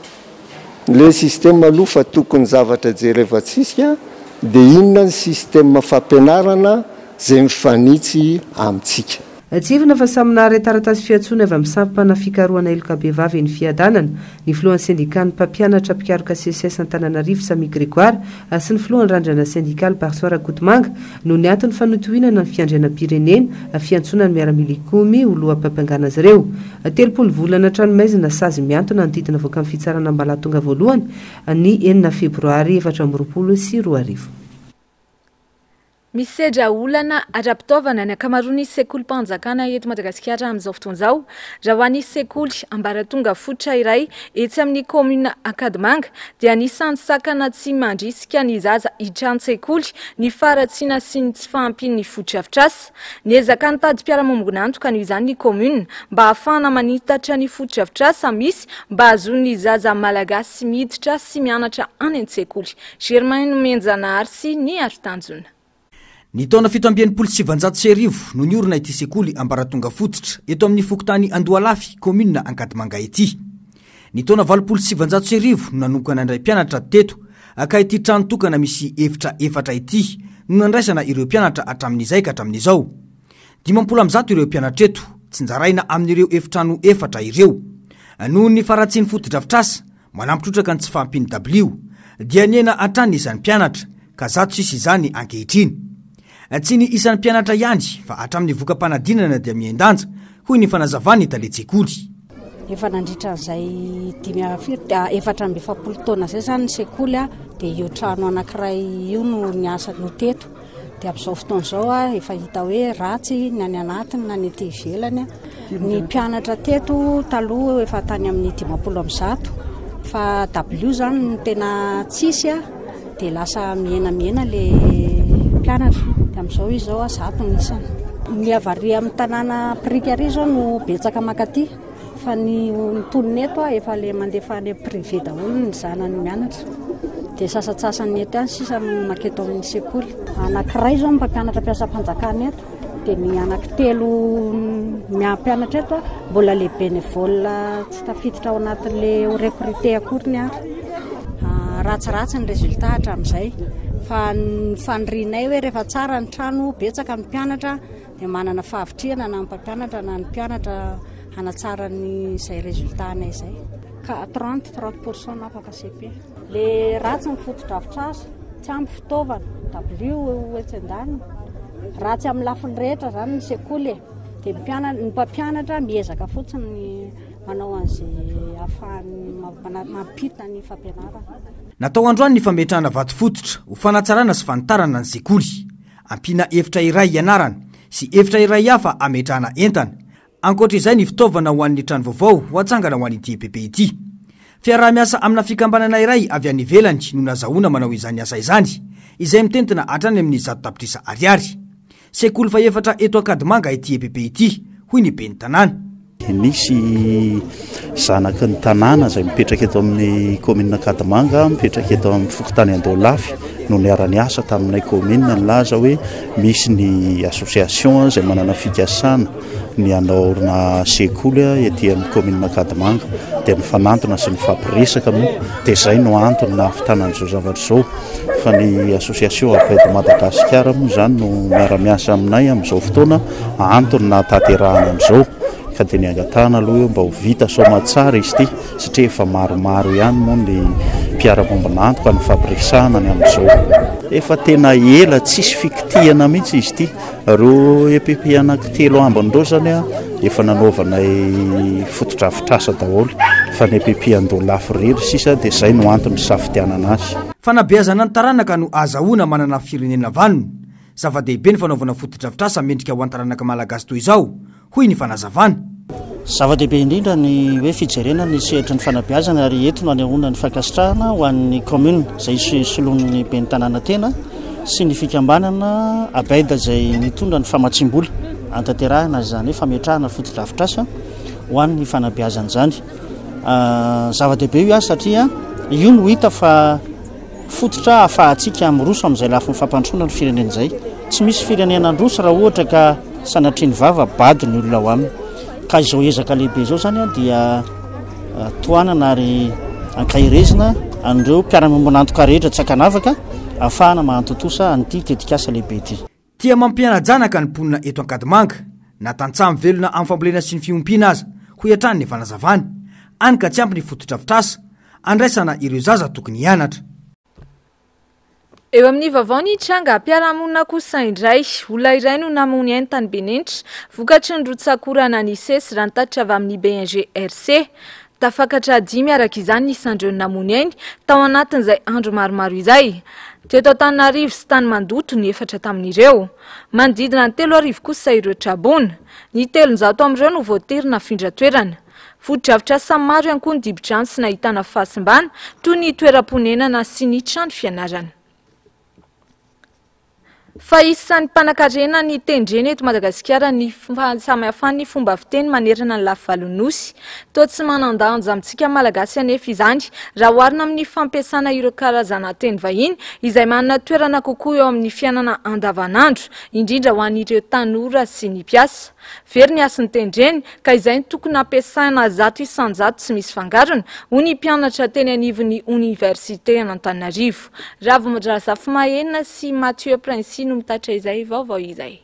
Le système aloha fa tokony zavatra jerevantsika de inona ny système fampianarana zay mifanitsy amintsika. Tsiahivina fa samy naharay taratasy fiantsoana avy amin'ny sampana fikarohana heloka bevava eny Fiadanana, ny filohan'ny sendikan'ny mpampianatra mpikaroka Seces Antananarivo Samia Grégoire sy ny filohan'ny randrana sendikaly Barsoa Rakotomanga noho ny antony fanotohinana ny fiandrianam-pirenena, fiantsoana ny miaramila hikomy ho loham-pampangana azy ireo. 30 volana an-tranomaizina sazy mihantona ny didy navoakan'ny fitsarana Ambalatonga voalohany ny enina febroary 2024. Misedra olana ara-pitaovana ny ankamaroan'ny sekolim-panjakana eto Madagasikara amin'izao fotoana izao. Raha ho an'ny sekoly ambaratonga fototra iray etsy amin'ny kaominina Ankadimanga dia anisan'ny sakana tsy mandrisika ny zaza hiditra an-tsekoly ny faharatsiana sy ny tsy fahampian'ny fotodrafitrasa. Niezaka nitady mpiara-mombon'antoka noho izany ny kaominina mba hahafahana manitatra ny fotodrafitrasa misy mba hahazoan'ny zaza malagasy miditra sy mianatra any an-tsekoly. Germain Nomenjanahary sy Ny Haritanjona. Ny taona 1967 no niorina ity sekoly ambaratonga fototra eto amin'ny fokontany Andohalafy, kaominina Ankadimanga ity. Ny taona 1980 no nanomboka nandray mpianatra teto ka ity trano tokana misy efitra efatra ity no nandraisana ireo mpianatra hatramin'izay ka hatramin'izao. 150 ireo mpianatra eto, tsinjaraina amin'ireo efitrano efatra ireo. Noho ny faharatsian'ny fotodrafitrasa, manampy trotraka ny tsy fahampian'ny dabilio, dia nihena hatrany ny isan'ny mpianatra, ka zato sisa izany ankehitriny. Tsy ny isan'ny mpianatra ihany fa hatramin'ny voka-panadinana dia mihen-danja, hoy ny fanazavan'ny talen-tsekoly. Efa nandritra an'izay dimy firy 44 taona izay izany ny sekoly dia io trano anankiray io no niasa no teto. Dia amin'izao fotoana izao efa hita hoe ratsy ny any anatiny na ny ety ivelany. Ny mpianatra teto taloha efa tany amin'ny 150 fa dabilio izany no tena tsisy dia lasa mihenamihena le mpianatra. Dia amin'izao izy izao 100 ny isany. Ny avy ary amin'ny tanàna pirika ary izao no betsaka mankaty fa ny mponina eto efa le mandefa any amin'ny privé daholo ny zanany mianatra. Dia sasantsasany eto ihany sisa no manketo amin'ny sekoly. Anankiray izao ny mpampianatra mpiasam-panjakana eto, dia ny anankitelo miampianatra eto mbola le bénévole tsy tafiditra ao anatin'le ho recruté akory ny ary. Ratsiratsy ny résultat hatramin'izay fa ny fanirianay hoe rehefa tsara ny trano, betsaka ny mpianatra dia manana fahavitrihana na ny mpampianatra na ny mpianatra hanatsara ny izay résultat anay izay. Ka 30, 30 pour cent no afaka cepe. Le ratsy ny fotodrafitrasa, tsy ampy fitaovana, dabilio etsy andaniny. Ratsy amin'ny lafiny rehetra izany ny sekoly e. Dia ny mpiana-, ny mpampianatra miezaka fotsiny manao an'izay ahafahany mampita ny fampianarana. Natao androany ny fametrahana vato fototra ho fanatsarana sy fanitarana ny sekoly. Ampiana efitra iray hianarana sy efitra iray hafa hametrahana entana. Ankoatra izay ny fitaovana ho an'ny trano vaovao ho atsangana ho an'ity EPP ity. Fiaraha-miasa amina fikambanana iray avy any ivelany no nazahoana manao izany asa izany, izay mitentina hatrany amin'ny 100 tapitrisa ariary. Sekoly fahefatra eto Ankadimanga ity EPP ity, hoy ny ben'ny tanàna. Nisy zanaky ny tanàna izay mipetraka eto amin'ny kaominina Ankadimanga, mipetraka eto amin'ny fokontany Andoholafy no niara-niasa taminay kaominina nilaza hoe misy ny association izay manana fikasana ny hanaorina sekoly ety amin'ny kaominina Ankadimanga. Dia nifanantona sy nifampiresaka moa dia izay no antony nahavitana an'izao zavatra izao. Fa ny association Aved Madagascar moa izany no miara-miasa aminay amin'izao fotoana antony nahatanterahana an'izao. Ka dia ny angatahana aloha eo mba ho vita soamatsara izy ity satria efa maromaro ihany moa ny mpiara-miombon'antoka nifampiresahana ny amin'izao. Efa tena ela tsisy fikitihana mihitsy izy ity. Ireo EPP anankitelo ambiny ireo izany efa nanaovanay fotodrafitrasa daholo fa ny EPP Andoholafo irery sisa dia izay no antony nisafidianana azy. Fanabeazana ny taranaka no ahazahoana manana firenena vanona. Zava-dehibe ny fanaovana fotodrafitrasa mendrika ho an'ny taranaka malagasy toy izao, hoy ny fanazavana. Zava-dehibe indrindra ny hoe fijerena ny sehatry ny fanabeazana ary eto no anehoana ny fankasitrahana ho an'ny commune izay soloin'ny ben'ny tanàna tena sy ny fikambanana ABED izay nitondra ny famatsiam-bola hanatanterahana izany hoe fametrahana fotodrafitrasa ho an'ny fanabeazana izany. Zava-dehibe io satria io no hita fa Fototra ahafahantsika miroso amin'izay lafiny fampandrosoana ny firenena izay. Tsy misy firenena handroso raha ohatra ka sanatria ny vava bado ny olona ao aminy. Ka izao ezaka lehibe izao izany dia tohanana ary ankaherezina an'ireo mpiara-miombon'antoka rehetra tsy ankanavaka ahafahana mahantontosa an'ity tetikasa lehibe ity. Tia mampiana-janaka ny mponina eto Ankadimanga, na tantsaha mivelona amin'ny fambolena sy ny fiompiana aza, hoy hatrany ny fanazavany. Any ka tsy ampy ny fotodrafitrasa andraisana ireo zaza tokony hianatra. Eo amin'ny vaovao ny tranga mpiarahamonina kosa indray, olona iray no namoy ny ainy tany Benenitra, vokatry ny rotsak'orana nisesy, raha ny tatitra avy amin'ny BNGRC. Tafakatra dimy araka izany ny isan'ireo namoy ainy tao anatin'izay andro maromaro izay. Teto Antananarivo sy tany Mandoto ny efatra tamin'ireo. Manodidina ny 3000 kosa ireo traboina. Ny 300 amin'ireo no voatery nafindra toerana. Fotodrafitrasa maro ihany koa ny dibo-drano sy nahitana fahasimbana toy ny toeram-ponenana sy ny trano fianarana. Fa isan'ny mpanan-karena ny tendrena eto Madagasikara ny fahasamihafan'ny fomba fiteny manerana ny lafivalon'ny Nosy. Toa tsy manan-danja amintsika Malagasy anefa izany raha oharina amin'ny fampiasana ireo karazana teny vahiny izay manana toerana kokoa eo amin'ny fiainana andavanandro, indrindra ho an'ireo tanora sy ny mpiasa. Very ny hasin'ny tendreny ka izay no tokony hampiasaina 100% tsy misy fangarony, hoy ny mpianatra teny anivon'ny oniversite an'Antananarivo. Ravomodrazafimahenina sy Mathieu Princi no mitatitra izay vaovao izay.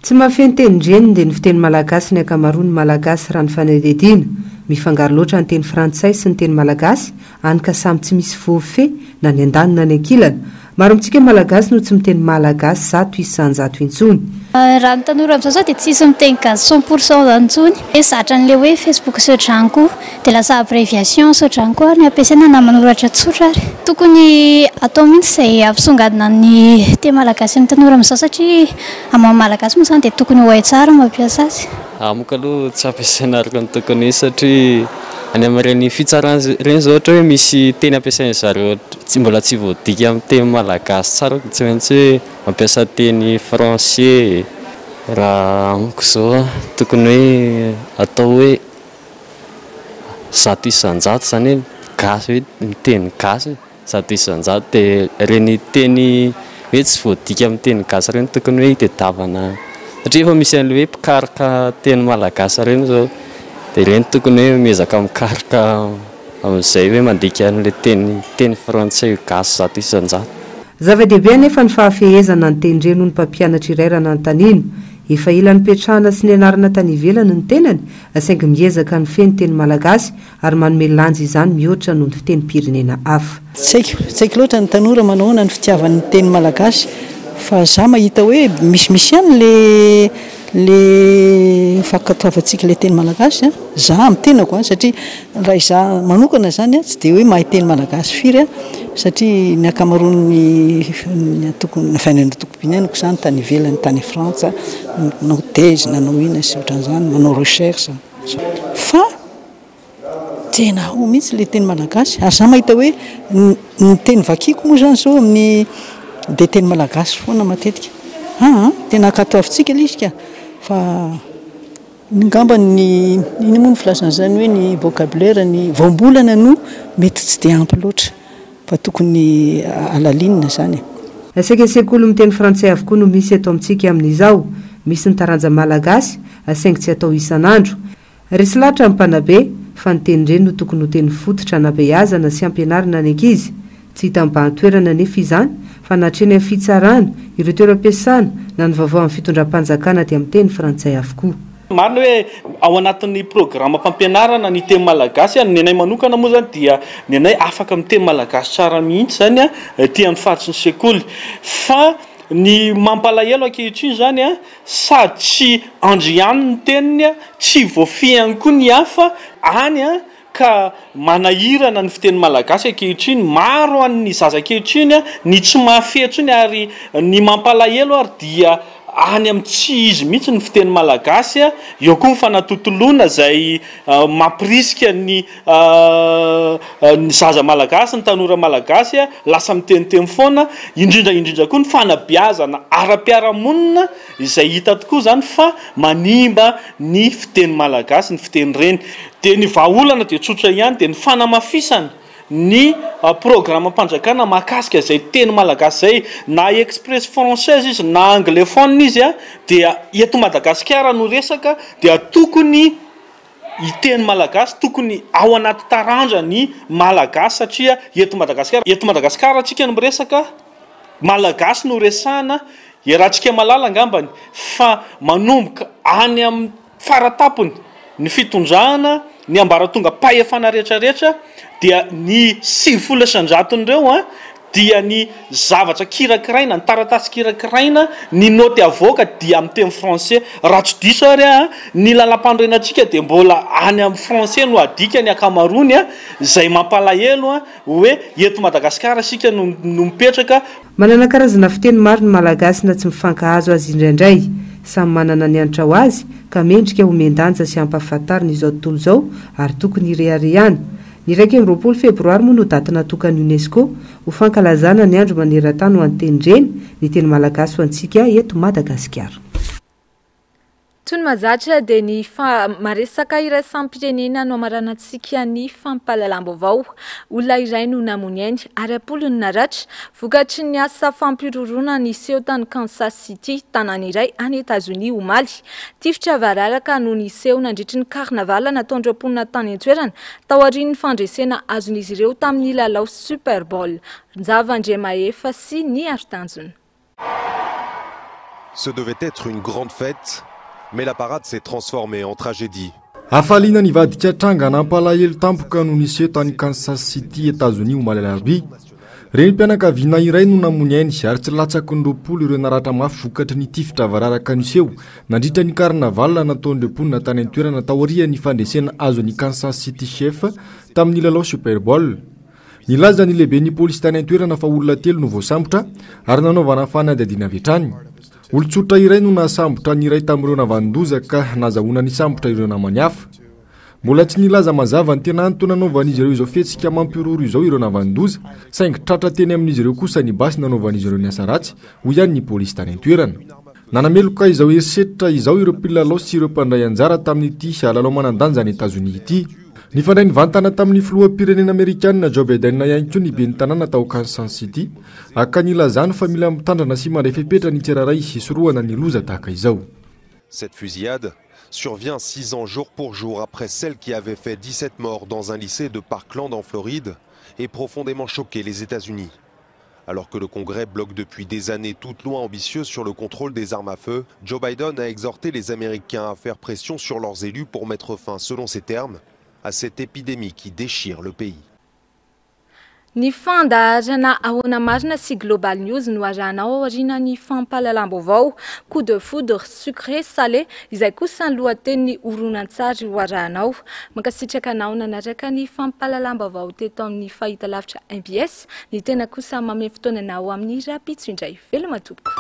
Tsy mahafehy ny tenin-dreniny dia ny fiteny malagasy ny ankamaroan'ny Malagasy raha ny fanadihadiana. Mifangaro loatra ny teny frantsay sy ny teny malagasy, hany ka samy tsy misy voafehy na ny andaniny na ny ankilany. Maro amintsika Malagasy no tsy miteny Malagasy 100% intsony. Raha ny tanora amin'izao zao dia tsisy miteny gasy 100% zany intsony. Dia zatra an'ilay hoe Facebook sy ohatr'izany koa. Dia lasa abréviation sy ohatr'izany koa ary ny ampiasaina na manoratra tsotra ary. Tokony atao mihitsy izay hampisongadina ny teny malagasy amin'ny tanora amin'izao satria amin'ny maha malagasy moa izany dia tokony ho hay tsara ny mampiasa azy. Amiko aloha tsy ampiasaina araka ny tokony ho izy satria any amin'ireny fitsarana ireny izao ohatra hoe misy teny ampiasain-dry zareo tsy mbola tsy voadika amin'ny teny malagasy tsara dia tsy maintsy hoe mampiasa teny français. Raha amiko izao an, tokony hoe atao hoe 100% izany hoe gasy hoe miteny gasy e, 100% dia ireny teny hoe tsy voadika amin'ny teny gasy ireny tokony hoe hitadiavana satria efa misy an'ilay hoe mpikaroka teny malagasy ireny izao dia ireny tokony hoe miezaka mikaroka amin'izay hoe mandika an'ilay teny teny frantsay ho gasy 100%. Zava-dehibe anefa ny fahafehezana ny tendreny hoy ny mpampianatra iray raha nanontaniana. Efa ela nipetrahana sy nianarana tany ivelany ny tenany saingy miezaka nifehy ny teny malagasy ary manome lanja izany mihoatra noho ny fitenim-pirenena hafa. Tsy haiko, tsy haiko loatra ny tanora manao ahoana ny fitiavany ny teny malagasy fa za mahita hoe misimisy ihany le le fankatoavantsika le teny malagasy an, za amin'ny tenako an, satria raha izaho manokana zany an tsy dia hoe mahay teny malagasy firy aho satria ny ankamaroan'ny ny antoko ny fiainana antokom-piainako zany tany ivelany tany Frantsa, nanao thèse nanao inona sy ohatran'izany, manao recherche fa Tena ao mihitsy ilay teny malagasy ary za mahita hoe ny teny vakiko moa zany zao amin'ny dia teny malagasy foana matetika. Aa tena ankatoavintsika ilay izy ka! Fa angamba ny inona moa ny filazana an'izany hoe ny vocabulaire, ny voambolana no mety tsy dia ampy loatra fa tokony halalinina izany e. Saika sekoly miteny frantsay avokoa no misy eto amintsika amin'izao. Misy ny taranja malagasy saingy tsy atao isan'andro. Resy lahatra ny mpanabe fa ny tenin-dreny no tokony ho teny fototra anabeazana sy ampianarina ny ankizy. Tsy hita mibahan-toerana anefa izany fa na hatreny amin'ny fitsarana, ireo toeram-piasana, na ny vaovao amin'ny fitondram-panjakana dia miteny frantsay avokoa. Marina hoe ao anatin'ny programam-pampianarana ny teny malagasy, ny anay manokana moa izany dia ny anay afaka miteny malagasy tsara mihitsy izany aty amin'ny faritry ny sekoly. Fa ny mampalahelo ankehitriny izany sady tsy andrianiny ny teniny, tsy voafehy ihany koa ny hafa any ka manahirana ny fiteny malagasy ankehitriny, maro an'ny zaza ankehitriny ny tsy mahafehy intsony ary ny mampalahelo ary dia any amin'ny tsy izy mihitsy ny fiteny malagasy, eo koa ny fanatontoloana izay mampirisika ny ny zaza malagasy, ny tanora malagasy lasa miteniteny foana, indrindra indrindra koa ny fanabeazana ara-piarahamonina izay hita tokoa izany fa manimba ny fiteny malagasy, ny fiteny reny. Dia ny vahaolana dia tsotra ihany dia ny fanamafisana ny programam-panjakana mahakasika izay teny malagasy izay, na express française izy na anglephone izy dia eto Madagasikara no resaka dia tokony hiteny malagasy, tokony ao anaty taranja ny malagasy satria eto Madagasikara, eto Madagasikara tsika no miresaka, malagasy no resahana, iarahantsika mahalala angambany fa manomboka any amin'ny Faratampony, ny fitondrana ny ambaratongam-pahefana rehetrarehetra dia ny 90 isan-jaton'ireo dia ny zavatra kirakiraina, ny taratasy kirakiraina, ny naoty avoaka dia amin'ny teny français. Raha tsy diso ary aho, ny lalampanorenantsika dia mbola any amin'ny français no adika ny ankamaroany, izay mampalahelo hoe eto Madagasikara isika no mipetraka. Manana karazana fiteny maro ny Malagasy na tsy mifankahazo aza indraindray. Samy manana ny hanitra ho azy ka mendrika homen-danja sy hampahafantarina izao tontolo izao ary tokony hireharehana. Ny 21 febroary moa no daty natokan'ny Unesco ho fankalazana ny andro maneran-tany ho an'ny tenindreny, ny teny malagasy ho antsika eto Madagasikara. Toy ny mahazatra dia ny maresaka iraisam-pirenena no amaranantsika ny fampahalalam-baovao. Olona iray no namoy ainy ary am-polony naratra vokatry ny asa fampihorohoroana niseho tany Kansas City, tanàna iray any Etazonia omaly. Tifitra vararaka no niseho nandritry ny carnaval nataon'ireo mponina tany an-toerana taorian'ny fandresena azon'izy ireo tamin'ny lalao Super Bowl. Njava Andriamahefa sy ny Haritanjona. Ce devait être une grande fête, mais la parade s'est transformée en tragédie. Hafaliana nivadika tranga nampalahelo tampoka no niseho tany Kansas City, Etazonia omaly alarobia. Renim-pianakaviana iray no namoy ainy ary tsy latsaky ny 20 ireo naratra mafy vokatry ny tifitra vararaka niseho nandritra ny carnaval nataon'ireo mponina tany an-toerana taorian'ny fandresena azon'ny Kansas City Chiefs tamin'ny lalao Super Bowl. Nilaza ny lehiben'ny polisy tany an-toerana fa olona telo no voasambotra ary nanaovana fanadihadiana avy hatrany. Olon-tsotra iray no nahasambotra ny iray tamin'ireo navanon-doza ka nazahoana nisambotra ireo namany hafa. Mbola tsy nilaza mazava ny tena antony nanaovan'izy ireo izao fihetsika mampihorohoro izao ireo navanon-doza, saingy tratra teny amin'izy ireo kosa ny basy nanaovan'izy ireo ny asa ratsy, hoy ihany ny polisy tany an-toerana. Nanameloka izao herisetra izao ireo mpilalao sy ireo mpandray anjara tamin'ity lalao manan-danja any Etazonia ity. Nifandray nivantana tamin'ny filoham-pirenena amerikanina Joe Biden ihany koa ny ben'ny tanàna tao Kansas City, ka nilazany fa mila mitandrana sy mandray fepetra ny tsirairay hisorohana ny loza tahaka izao. Cette fusillade survient six ans jour pour jour après celle qui avait fait 17 morts dans un lycée de Parkland en Floride et profondément choqué les États-Unis. Alors que le Congrès bloque depuis des années toute loi ambitieuse sur le contrôle des armes à feu, Joe Biden a exhorté les Américains à faire pression sur leurs élus pour mettre fin, selon ses termes, à cette épidémie qui déchire le pays. Ny fandaharana Ahoana Marina sy Global News no arahanao aorianan'ny fampahalalam-baovao. Coup de foudre sucré salé izay kosa ny lohatenin'ny horonantsary ho arahanao. Mankasitraka anao nanaraka ny fampahalalam-baovao teto amin'ny fahitalavitra mbs. Ny tena kosa mamehy fotoana anao amin'ny rahampitso indray. Veloma tompoko.